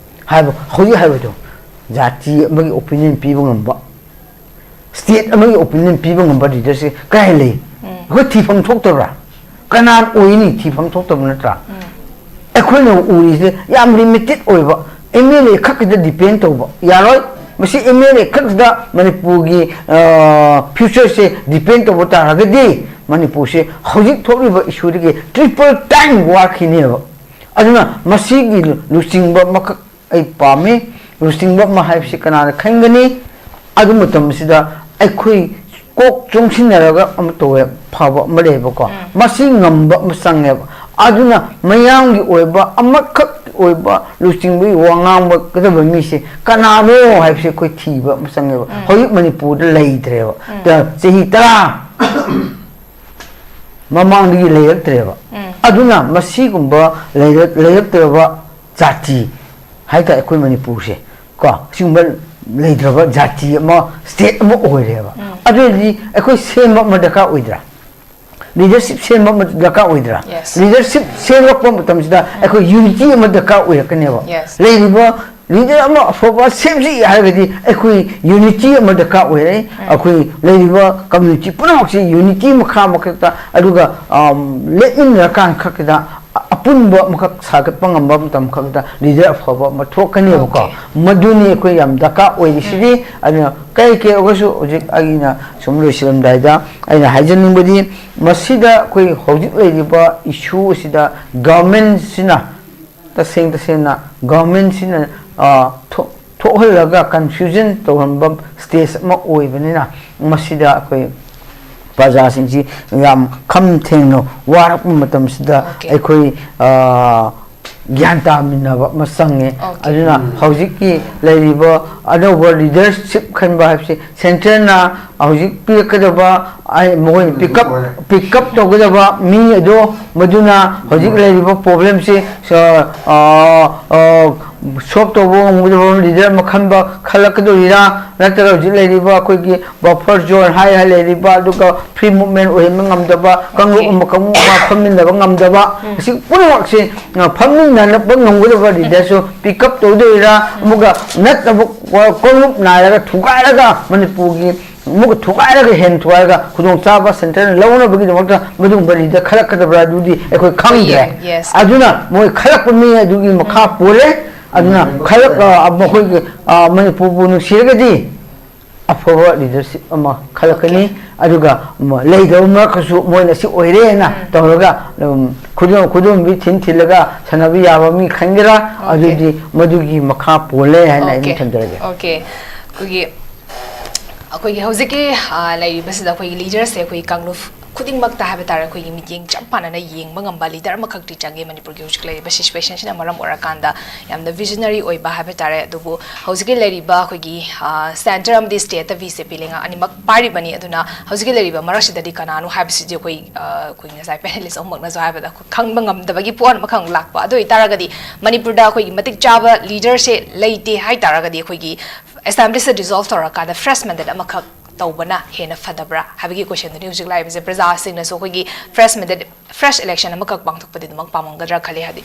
ꯍꯥꯏꯕ, ꯍꯧꯖꯤꯛ ꯍꯥꯏꯕꯗꯣ, ꯖꯥꯇꯤ ꯑꯃꯒꯤ ꯑꯣꯄꯤꯅꯤꯌꯟ ꯄꯤꯕ ꯉꯝꯕ, ꯁ꯭ꯇꯦꯠ ꯑꯃꯒꯤ ꯑꯣꯄꯤꯅꯤꯌꯟ ꯄꯤꯕ ꯉꯝꯕ ꯂꯤꯗꯔꯁꯦ ꯀꯥꯏ ꯂꯩ? ꯑꯩꯈꯣꯏ ꯊꯤꯐꯝ ꯊꯣꯛꯇꯕ꯭ꯔꯥ? ꯀꯅꯥ ꯑꯣꯏꯅꯤ? ꯊꯤꯐꯝ ꯊꯣꯛꯇꯕ ꯅꯠꯇ꯭ꯔꯥ? ꯑꯩꯈꯣꯏꯅ ꯎꯔꯤꯁꯦ ꯌꯥꯝ ꯂꯤꯃꯤꯇꯦꯠ ꯑꯣꯏꯕ, ꯑꯦꯝ ꯑꯦꯜ ꯑꯦ ꯈꯛꯀꯤꯗ ꯗꯤꯄꯦꯟ ꯇꯧꯕ ꯌꯥꯔꯣꯏ꯫ ꯃꯁꯤ ꯑꯦꯝ ꯑꯦꯜ ꯑꯦ ꯈꯛꯇꯗ ꯃꯅꯤꯄꯨꯔꯒꯤ ꯐ꯭ꯌꯨꯆꯔꯁꯦ ꯗꯤꯄꯦꯟ ꯇꯧꯕ ꯇꯥꯔꯒꯗꯤ, ꯃꯅꯤꯄꯨꯔꯁꯦ ꯍꯧꯖꯤꯛ ꯊꯣꯛꯂꯤꯕ ꯏꯁꯨꯗꯒꯤ ꯇ꯭ꯔꯤꯄꯜ ꯇꯥꯏꯝ ꯋꯥꯈꯤꯅꯦꯕ꯫ ꯑꯗꯨꯅ ꯃꯁꯤꯒꯤ ꯂꯨꯆꯤꯡꯕ ꯑꯃꯈꯛ ꯑꯩ ꯄꯥꯝꯃꯤ꯫ ꯂꯨꯆꯤꯡꯕ ꯑꯃ ꯍꯥꯏꯕꯁꯤ ꯀꯅꯥꯅ ꯈꯟꯒꯅꯤ? ꯑꯗꯨ ꯃꯇꯝꯁꯤꯗ ꯑꯩꯈꯣꯏ ꯀꯣꯛ ꯆꯨꯡꯁꯤꯟꯅꯔꯒ ꯑꯃ ꯇꯧꯋꯦ, ꯐꯕ ꯑꯃ ꯂꯩꯌꯦꯕꯀꯣ꯫ ꯃꯁꯤ ꯉꯝꯕ ꯑꯃ ꯆꯪꯉꯦꯕ꯫ ꯑꯗꯨꯅ ꯃꯌꯥꯝꯒꯤ ꯑꯣꯏꯕ, ꯑꯃꯈꯛ ꯑꯣꯏꯕ ꯂꯨꯆꯤꯡꯕꯒꯤ ꯋꯥ ꯉꯥꯡꯕꯒꯗꯕ ꯃꯤꯁꯦ ꯀꯅꯥꯅꯣ ꯍꯥꯏꯕꯁꯦ ꯑꯩꯈꯣꯏ ꯊꯤꯕ ꯑꯃ ꯆꯪꯉꯦꯕ꯫ ꯍꯧꯖꯤꯛ ꯃꯅꯤꯄꯨꯔꯗ ꯂꯩꯇ꯭ꯔꯦꯕ꯫ ꯆꯍꯤ ꯇꯔꯥ ꯃꯃꯥꯡꯗꯒꯤ ꯂꯩꯔꯛꯇ꯭ꯔꯦꯕ꯫ ꯑꯗꯨꯅ ꯃꯁꯤꯒꯨꯝꯕ ꯂꯩꯔꯛ-, ꯂꯩꯔꯛꯇ꯭ꯔꯕ ꯖꯥꯇꯤ ꯍꯥꯏꯇꯥꯔꯦ ꯑꯩꯈꯣꯏ ꯃꯅꯤꯄꯨꯔꯁꯦ, ꯀꯣ, ꯁꯤꯒꯨꯝꯕ ꯂꯩꯇ꯭ꯔꯕ ꯖꯥꯇꯤ ꯑꯃ, ꯁ꯭ꯇꯦꯠ ꯑꯃ ꯑꯣꯏꯔꯦꯕ꯫ ꯑꯗꯨ ꯑꯣꯏꯔꯗꯤ ꯑꯩꯈꯣꯏ ꯁꯦꯝꯕ ꯑꯃ ꯗꯔꯀꯥꯔ ꯑꯣꯏꯗ꯭ꯔꯥ? ꯂꯤꯗꯔꯁꯤꯞ ꯁꯦꯝꯕ ꯑꯃ ꯗꯔꯀꯥꯔ ꯑꯣꯏꯗ꯭ꯔꯥ? Yes. ꯂꯤꯗꯔꯁꯤꯞ ꯁꯦꯝꯂꯛꯄ ꯃꯇꯝꯁꯤꯗ ꯑꯩꯈꯣꯏ ꯌꯨꯅꯤꯇꯤ ꯑꯃ ꯗꯔꯀꯥꯔ ꯑꯣꯏꯔꯛꯀꯅꯦꯕ꯫ Yes. ꯂꯩꯔꯤꯕ ꯂꯤꯗꯔ ꯑꯃ ꯑꯐꯕ ꯁꯦꯝꯁꯤ ꯍꯥꯏꯔꯒꯗꯤ ꯑꯩꯈꯣꯏ ꯌꯨꯅꯤꯇꯤ ꯑꯃ ꯗꯔꯀꯥꯔ ꯑꯣꯏꯔꯦ꯫ ꯑꯩꯈꯣꯏ ꯂꯩꯔꯤꯕ ꯀꯝꯃ꯭ꯌꯨꯅꯤꯇꯤ ꯄꯨꯝꯅꯃꯛꯁꯤ ꯌꯨꯅꯤꯇꯤ ꯃꯈꯥ ꯃꯊꯛꯇ, ꯑꯗꯨꯒ, ꯑꯝ, ꯂꯦꯞꯃꯤꯟꯅꯔꯀꯥꯟ ꯈꯛꯇꯗ ꯑ-, ꯑꯄꯨꯟꯕ ꯑꯃꯈꯛ ꯁꯥꯒꯠꯄ ꯉꯝꯕ ꯃꯇꯝ ꯈꯛꯇꯗ ꯂꯤꯗꯔ ꯑꯐꯕ ꯑꯃ ꯊꯣꯛꯀꯅꯦꯕꯀꯣ꯫ Okay. ꯃꯗꯨꯅꯤ ꯑꯩꯈꯣꯏ ꯌꯥꯝ ꯗꯔꯀꯥꯔ ꯑꯣꯏꯔꯤꯁꯤꯗꯤ꯫ ꯑꯗꯨꯅ ꯀꯩ ꯀꯩ ꯑꯣꯏꯔꯒꯁꯨ ꯍꯧꯖꯤꯛ ꯑꯩꯅ ꯁꯨꯝ ꯂꯣꯏꯁꯤꯜꯂꯝꯗꯥꯏꯗ ꯑꯩꯅ ꯍꯥꯏꯖꯅꯤꯡꯕꯗꯤ, ꯃꯁꯤꯗ ꯑꯩꯈꯣꯏ ꯍꯧꯖꯤꯛ ꯂꯩꯔꯤꯕ ꯏꯁꯨ ꯑꯁꯤꯗ ꯒꯚꯔꯟꯃꯦꯟꯁꯤꯅ ꯇꯁꯦꯡ ꯇꯁꯦꯡꯅ ꯒꯚꯔꯟꯃꯦꯟꯁꯤꯅ, ꯑ, ꯊꯣꯛ-, ꯊꯣꯛꯍꯜꯂꯒ ꯀꯟꯐ꯭ꯌꯨꯖꯟ ꯇꯧꯍꯟꯕ ꯁ꯭ꯇꯦꯖ ꯑꯃ ꯑꯣꯏꯕꯅꯤꯅ, ꯃꯁꯤꯗ ꯑꯩꯈꯣꯏ ꯄ꯭ꯔꯖꯥꯁꯤꯡꯁꯤ ꯌꯥꯝ ꯈꯝ ꯊꯦꯡꯅ ꯋꯥꯔꯛꯄ ꯃꯇꯝꯁꯤꯗ Okay. ꯑꯩꯈꯣꯏ, ꯑ, ꯒ꯭ꯌꯥꯟ ꯇꯥꯃꯤꯟꯅꯕ ꯑꯃ ꯆꯪꯉꯦ꯫ Okay. ꯑꯗꯨꯅ ꯎꯝ꯫ ꯍꯧꯖꯤꯛꯀꯤ ꯂꯩꯔꯤꯕ, ꯑꯅꯧꯕ ꯂꯤꯗꯔꯁꯤꯞ ꯈꯟꯕ ꯍꯥꯏꯕꯁꯤ ꯁꯦꯟꯇꯔꯅ ꯍꯧꯖꯤꯛ ꯄꯤꯔꯛꯀꯗꯕ, ꯑꯩ, ꯃꯈꯣꯏꯅ ꯄꯤꯛ ꯑꯞ, ꯄꯤꯛ ꯑꯞ ꯇꯧꯒꯗꯕ ꯃꯤ ꯑꯗꯣ, ꯃꯗꯨꯅ ꯍꯧꯖꯤꯛ ꯂꯩꯔꯤꯕ ꯄ꯭ꯔꯣꯕ꯭ꯂꯦꯝꯁꯤ ꯁꯣꯜꯕ ꯇꯧꯕ ꯉꯝꯒꯗꯕ ꯂꯤꯗꯔ ꯑꯃ ꯈꯟꯕ, ꯈꯜꯂꯛꯀꯗꯧꯔꯤꯔꯥ, ꯅꯠꯇ꯭ꯔꯒ ꯍꯧꯖꯤꯛ ꯂꯩꯔꯤꯕ ꯑꯩꯈꯣꯏꯒꯤ ꯕꯐꯔ ꯖꯣꯟ ꯍꯥꯏ ꯍꯥꯏ ꯂꯩꯔꯤꯕ, ꯑꯗꯨꯒ ꯐ꯭ꯔꯤ ꯃꯨꯚꯃꯦꯟ ꯑꯣꯏꯍꯟꯕ ꯉꯝꯗꯕ, ꯀꯥꯡꯂꯨꯞ ꯑꯃ ꯀꯥꯡꯂꯨꯞ ꯑꯃ ꯐꯝꯃꯤꯟꯅꯕ ꯉꯝꯗꯕ, ꯑꯁꯤ ꯄꯨꯝꯅꯃꯛꯁꯦ, ꯑ, ꯐꯝꯃꯤꯟꯅꯅꯕ ꯉꯝꯒꯗꯕ ꯂꯤꯗꯔꯁꯨ ꯄꯤꯛ ꯑꯞ ꯇꯧꯗꯣꯏꯔꯥ, ꯑꯃꯨꯛꯀ ꯅꯠꯇꯕ ꯀꯥꯡꯂꯨꯞ ꯅꯥꯏꯔꯒ ꯊꯨꯒꯥꯏꯔꯒ ꯃꯅꯤꯄꯨꯔꯒꯤ ꯑꯃꯨꯛꯀ ꯊꯨꯒꯥꯏꯔꯒ, ꯍꯦꯟꯅ ꯊꯨꯒꯥꯏꯔꯒ ꯈꯨꯗꯣꯡꯆꯥꯕ ꯁꯦꯟꯇꯔꯅ ꯂꯧꯅꯕꯒꯤꯗꯃꯛꯇ ꯃꯗꯨꯒꯨꯝꯕ ꯂꯤꯗꯔ ꯈꯜꯂꯛꯀꯗꯕ꯭ꯔꯥ, ꯑꯗꯨꯗꯤ ꯑꯩꯈꯣꯏ ꯈꯪꯗ꯭ꯔꯦ꯫ Yes. ꯑꯗꯨꯅ ꯃꯣꯏ ꯈꯜꯂꯛꯄ ꯃꯤ ꯑꯗꯨꯒꯤ ꯃꯈꯥ ꯄꯣꯜꯂꯦ꯫ ꯑꯗꯨꯅ ꯈꯜꯂꯛ-, ꯑ, ꯃꯈꯣꯏꯒꯤ, ꯑ, ꯃꯅꯤꯄꯨꯔꯕꯨ ꯅꯨꯡꯁꯤꯔꯒꯗꯤ ꯑꯐꯕ ꯂꯤꯗꯔꯁꯤꯞ ꯑꯃ ꯈꯜꯂꯛꯀꯅꯤ꯫ ꯑꯗꯨꯒ ꯂꯩꯗꯕ ꯃꯔꯛꯇꯁꯨ ꯃꯣꯏꯅ ꯁꯤ ꯑꯣꯏꯔꯦꯅ ꯇꯧꯔꯒ, ꯎꯝ, ꯈꯨꯗꯣꯝ-, ꯈꯨꯗꯣꯝꯕꯤ ꯊꯤꯟ ꯊꯤꯜꯂꯒ ꯁꯥꯟꯅꯕ ꯌꯥꯕ ꯃꯤ ꯈꯟꯒꯦꯔꯥ, ꯑꯗꯨꯗꯤ ꯃꯗꯨꯒꯤ ꯃꯈꯥ ꯄꯣꯜꯂꯦ ꯍꯥꯏꯅ ꯑꯩ ꯑꯗꯨꯝ ꯊꯝꯖꯔꯒꯦ꯫ Okay. ꯑꯩꯈꯣꯏꯒꯤ, ꯑꯩꯈꯣꯏꯒꯤ ꯍꯧꯖꯤꯛꯀꯤ, ꯑ, ꯂꯩꯔꯤꯕꯁꯤꯗ ꯑꯩꯈꯣꯏꯒꯤ ꯂꯤꯗꯔꯁꯦ ꯑꯩꯈꯣꯏꯒꯤ ꯀꯥꯡꯂꯨꯞ ꯈꯨꯗꯤꯡꯃꯛꯇ ꯍꯥꯏꯕ ꯇꯥꯔꯦ, ꯑꯩꯈꯣꯏꯒꯤ ꯃꯤꯠꯌꯦꯡ ꯆꯞ ꯃꯥꯟꯅꯅ ꯌꯦꯡꯕ ꯉꯝꯕ ꯂꯤꯗꯔ ꯑꯃꯈꯛꯇꯤ ꯆꯪꯉꯦ ꯃꯅꯤꯄꯨꯔꯒꯤ ꯍꯧꯖꯤꯛ ꯂꯩꯔꯤꯕ ꯁꯤꯆꯨꯋꯦꯁꯟꯁꯤꯅ ꯃꯔꯝ ꯑꯣꯏꯔꯀꯥꯟꯗ꯫ ꯌꯥꯝꯅ ꯚꯤꯖꯅꯔꯤ ꯑꯣꯏꯕ ꯍꯥꯏꯕ ꯇꯥꯔꯦ꯫ ꯑꯗꯨꯕꯨ ꯍꯧꯖꯤꯛꯀꯤ ꯂꯩꯔꯤꯕ ꯑꯩꯈꯣꯏꯒꯤ, ꯑ, ꯁꯦꯟꯇꯔ ꯑꯃꯗꯤ ꯁ꯭ꯇꯦꯠꯇ ꯕꯤ ꯖꯦ ꯄꯤ ꯂꯩꯉꯥꯛ ꯑꯅꯤꯃꯛ ꯄꯥꯏꯔꯤꯕꯅꯤ꯫ ꯑꯗꯨꯅ ꯍꯧꯖꯤꯛꯀꯤ ꯂꯩꯔꯤꯕ ꯃꯔꯛꯁꯤꯗꯗꯤ ꯀꯅꯥꯅꯣ ꯍꯥꯏꯕꯁꯤꯗꯤ ꯑꯩꯈꯣꯏ, ꯑ, ꯑꯩꯈꯣꯏ ꯉꯁꯥꯏ ꯄꯦꯅꯦꯂꯤꯁ ꯑꯍꯨꯝꯃꯛꯅꯁꯨ ꯍꯥꯏꯕꯗ ꯑꯩꯈꯣꯏ ꯈꯪꯕ ꯉꯝꯗꯕꯒꯤ ꯄꯣꯠ ꯑꯃꯈꯛ ꯂꯥꯛꯄ꯫ ꯑꯗꯨ ꯑꯣꯏꯇꯥꯔꯒꯗꯤ ꯃꯅꯤꯄꯨꯔꯗ ꯑꯩꯈꯣꯏꯒꯤ ꯃꯇꯤꯛ ꯆꯥꯕ ꯂꯤꯗꯔꯁꯦ ꯂꯩꯇꯦ ꯍꯥꯏ ꯇꯥꯔꯒꯗꯤ ꯑꯩꯈꯣꯏꯒꯤ ꯑꯦꯁꯦꯝꯕ꯭ꯂꯤꯁꯦ ꯗꯤꯖꯣꯜꯕ ꯇꯧꯔꯀꯥꯟꯗ ꯐ꯭ꯔꯦꯁ ꯃꯦꯟꯗꯦꯠ ꯑꯃꯈꯛ ꯇꯧꯕꯅ ꯍꯦꯟꯅ ꯐꯗꯕ꯭ꯔꯥ ꯍꯥꯏꯕꯒꯤ ꯀꯣꯏꯁꯟꯗꯨꯅꯤ ꯍꯧꯖꯤꯛ ꯂꯥꯛꯏꯕꯁꯦ꯫ ꯄ꯭ꯔꯖꯥꯁꯤꯡꯅꯁꯨ ꯑꯩꯈꯣꯏꯒꯤ ꯐ꯭ꯔꯦꯁ ꯃꯦꯟꯗꯦꯠ, ꯐ꯭ꯔꯦꯁ ꯏꯂꯦꯛꯁꯟ ꯑꯃꯈꯛ ꯄꯥꯡꯊꯣꯛꯄꯗꯤ ꯑꯗꯨꯃꯛ ꯄꯥꯝꯃꯝꯒꯗ꯭ꯔꯥ ꯈꯜꯂꯤ꯫ ꯍꯥꯏꯗꯤ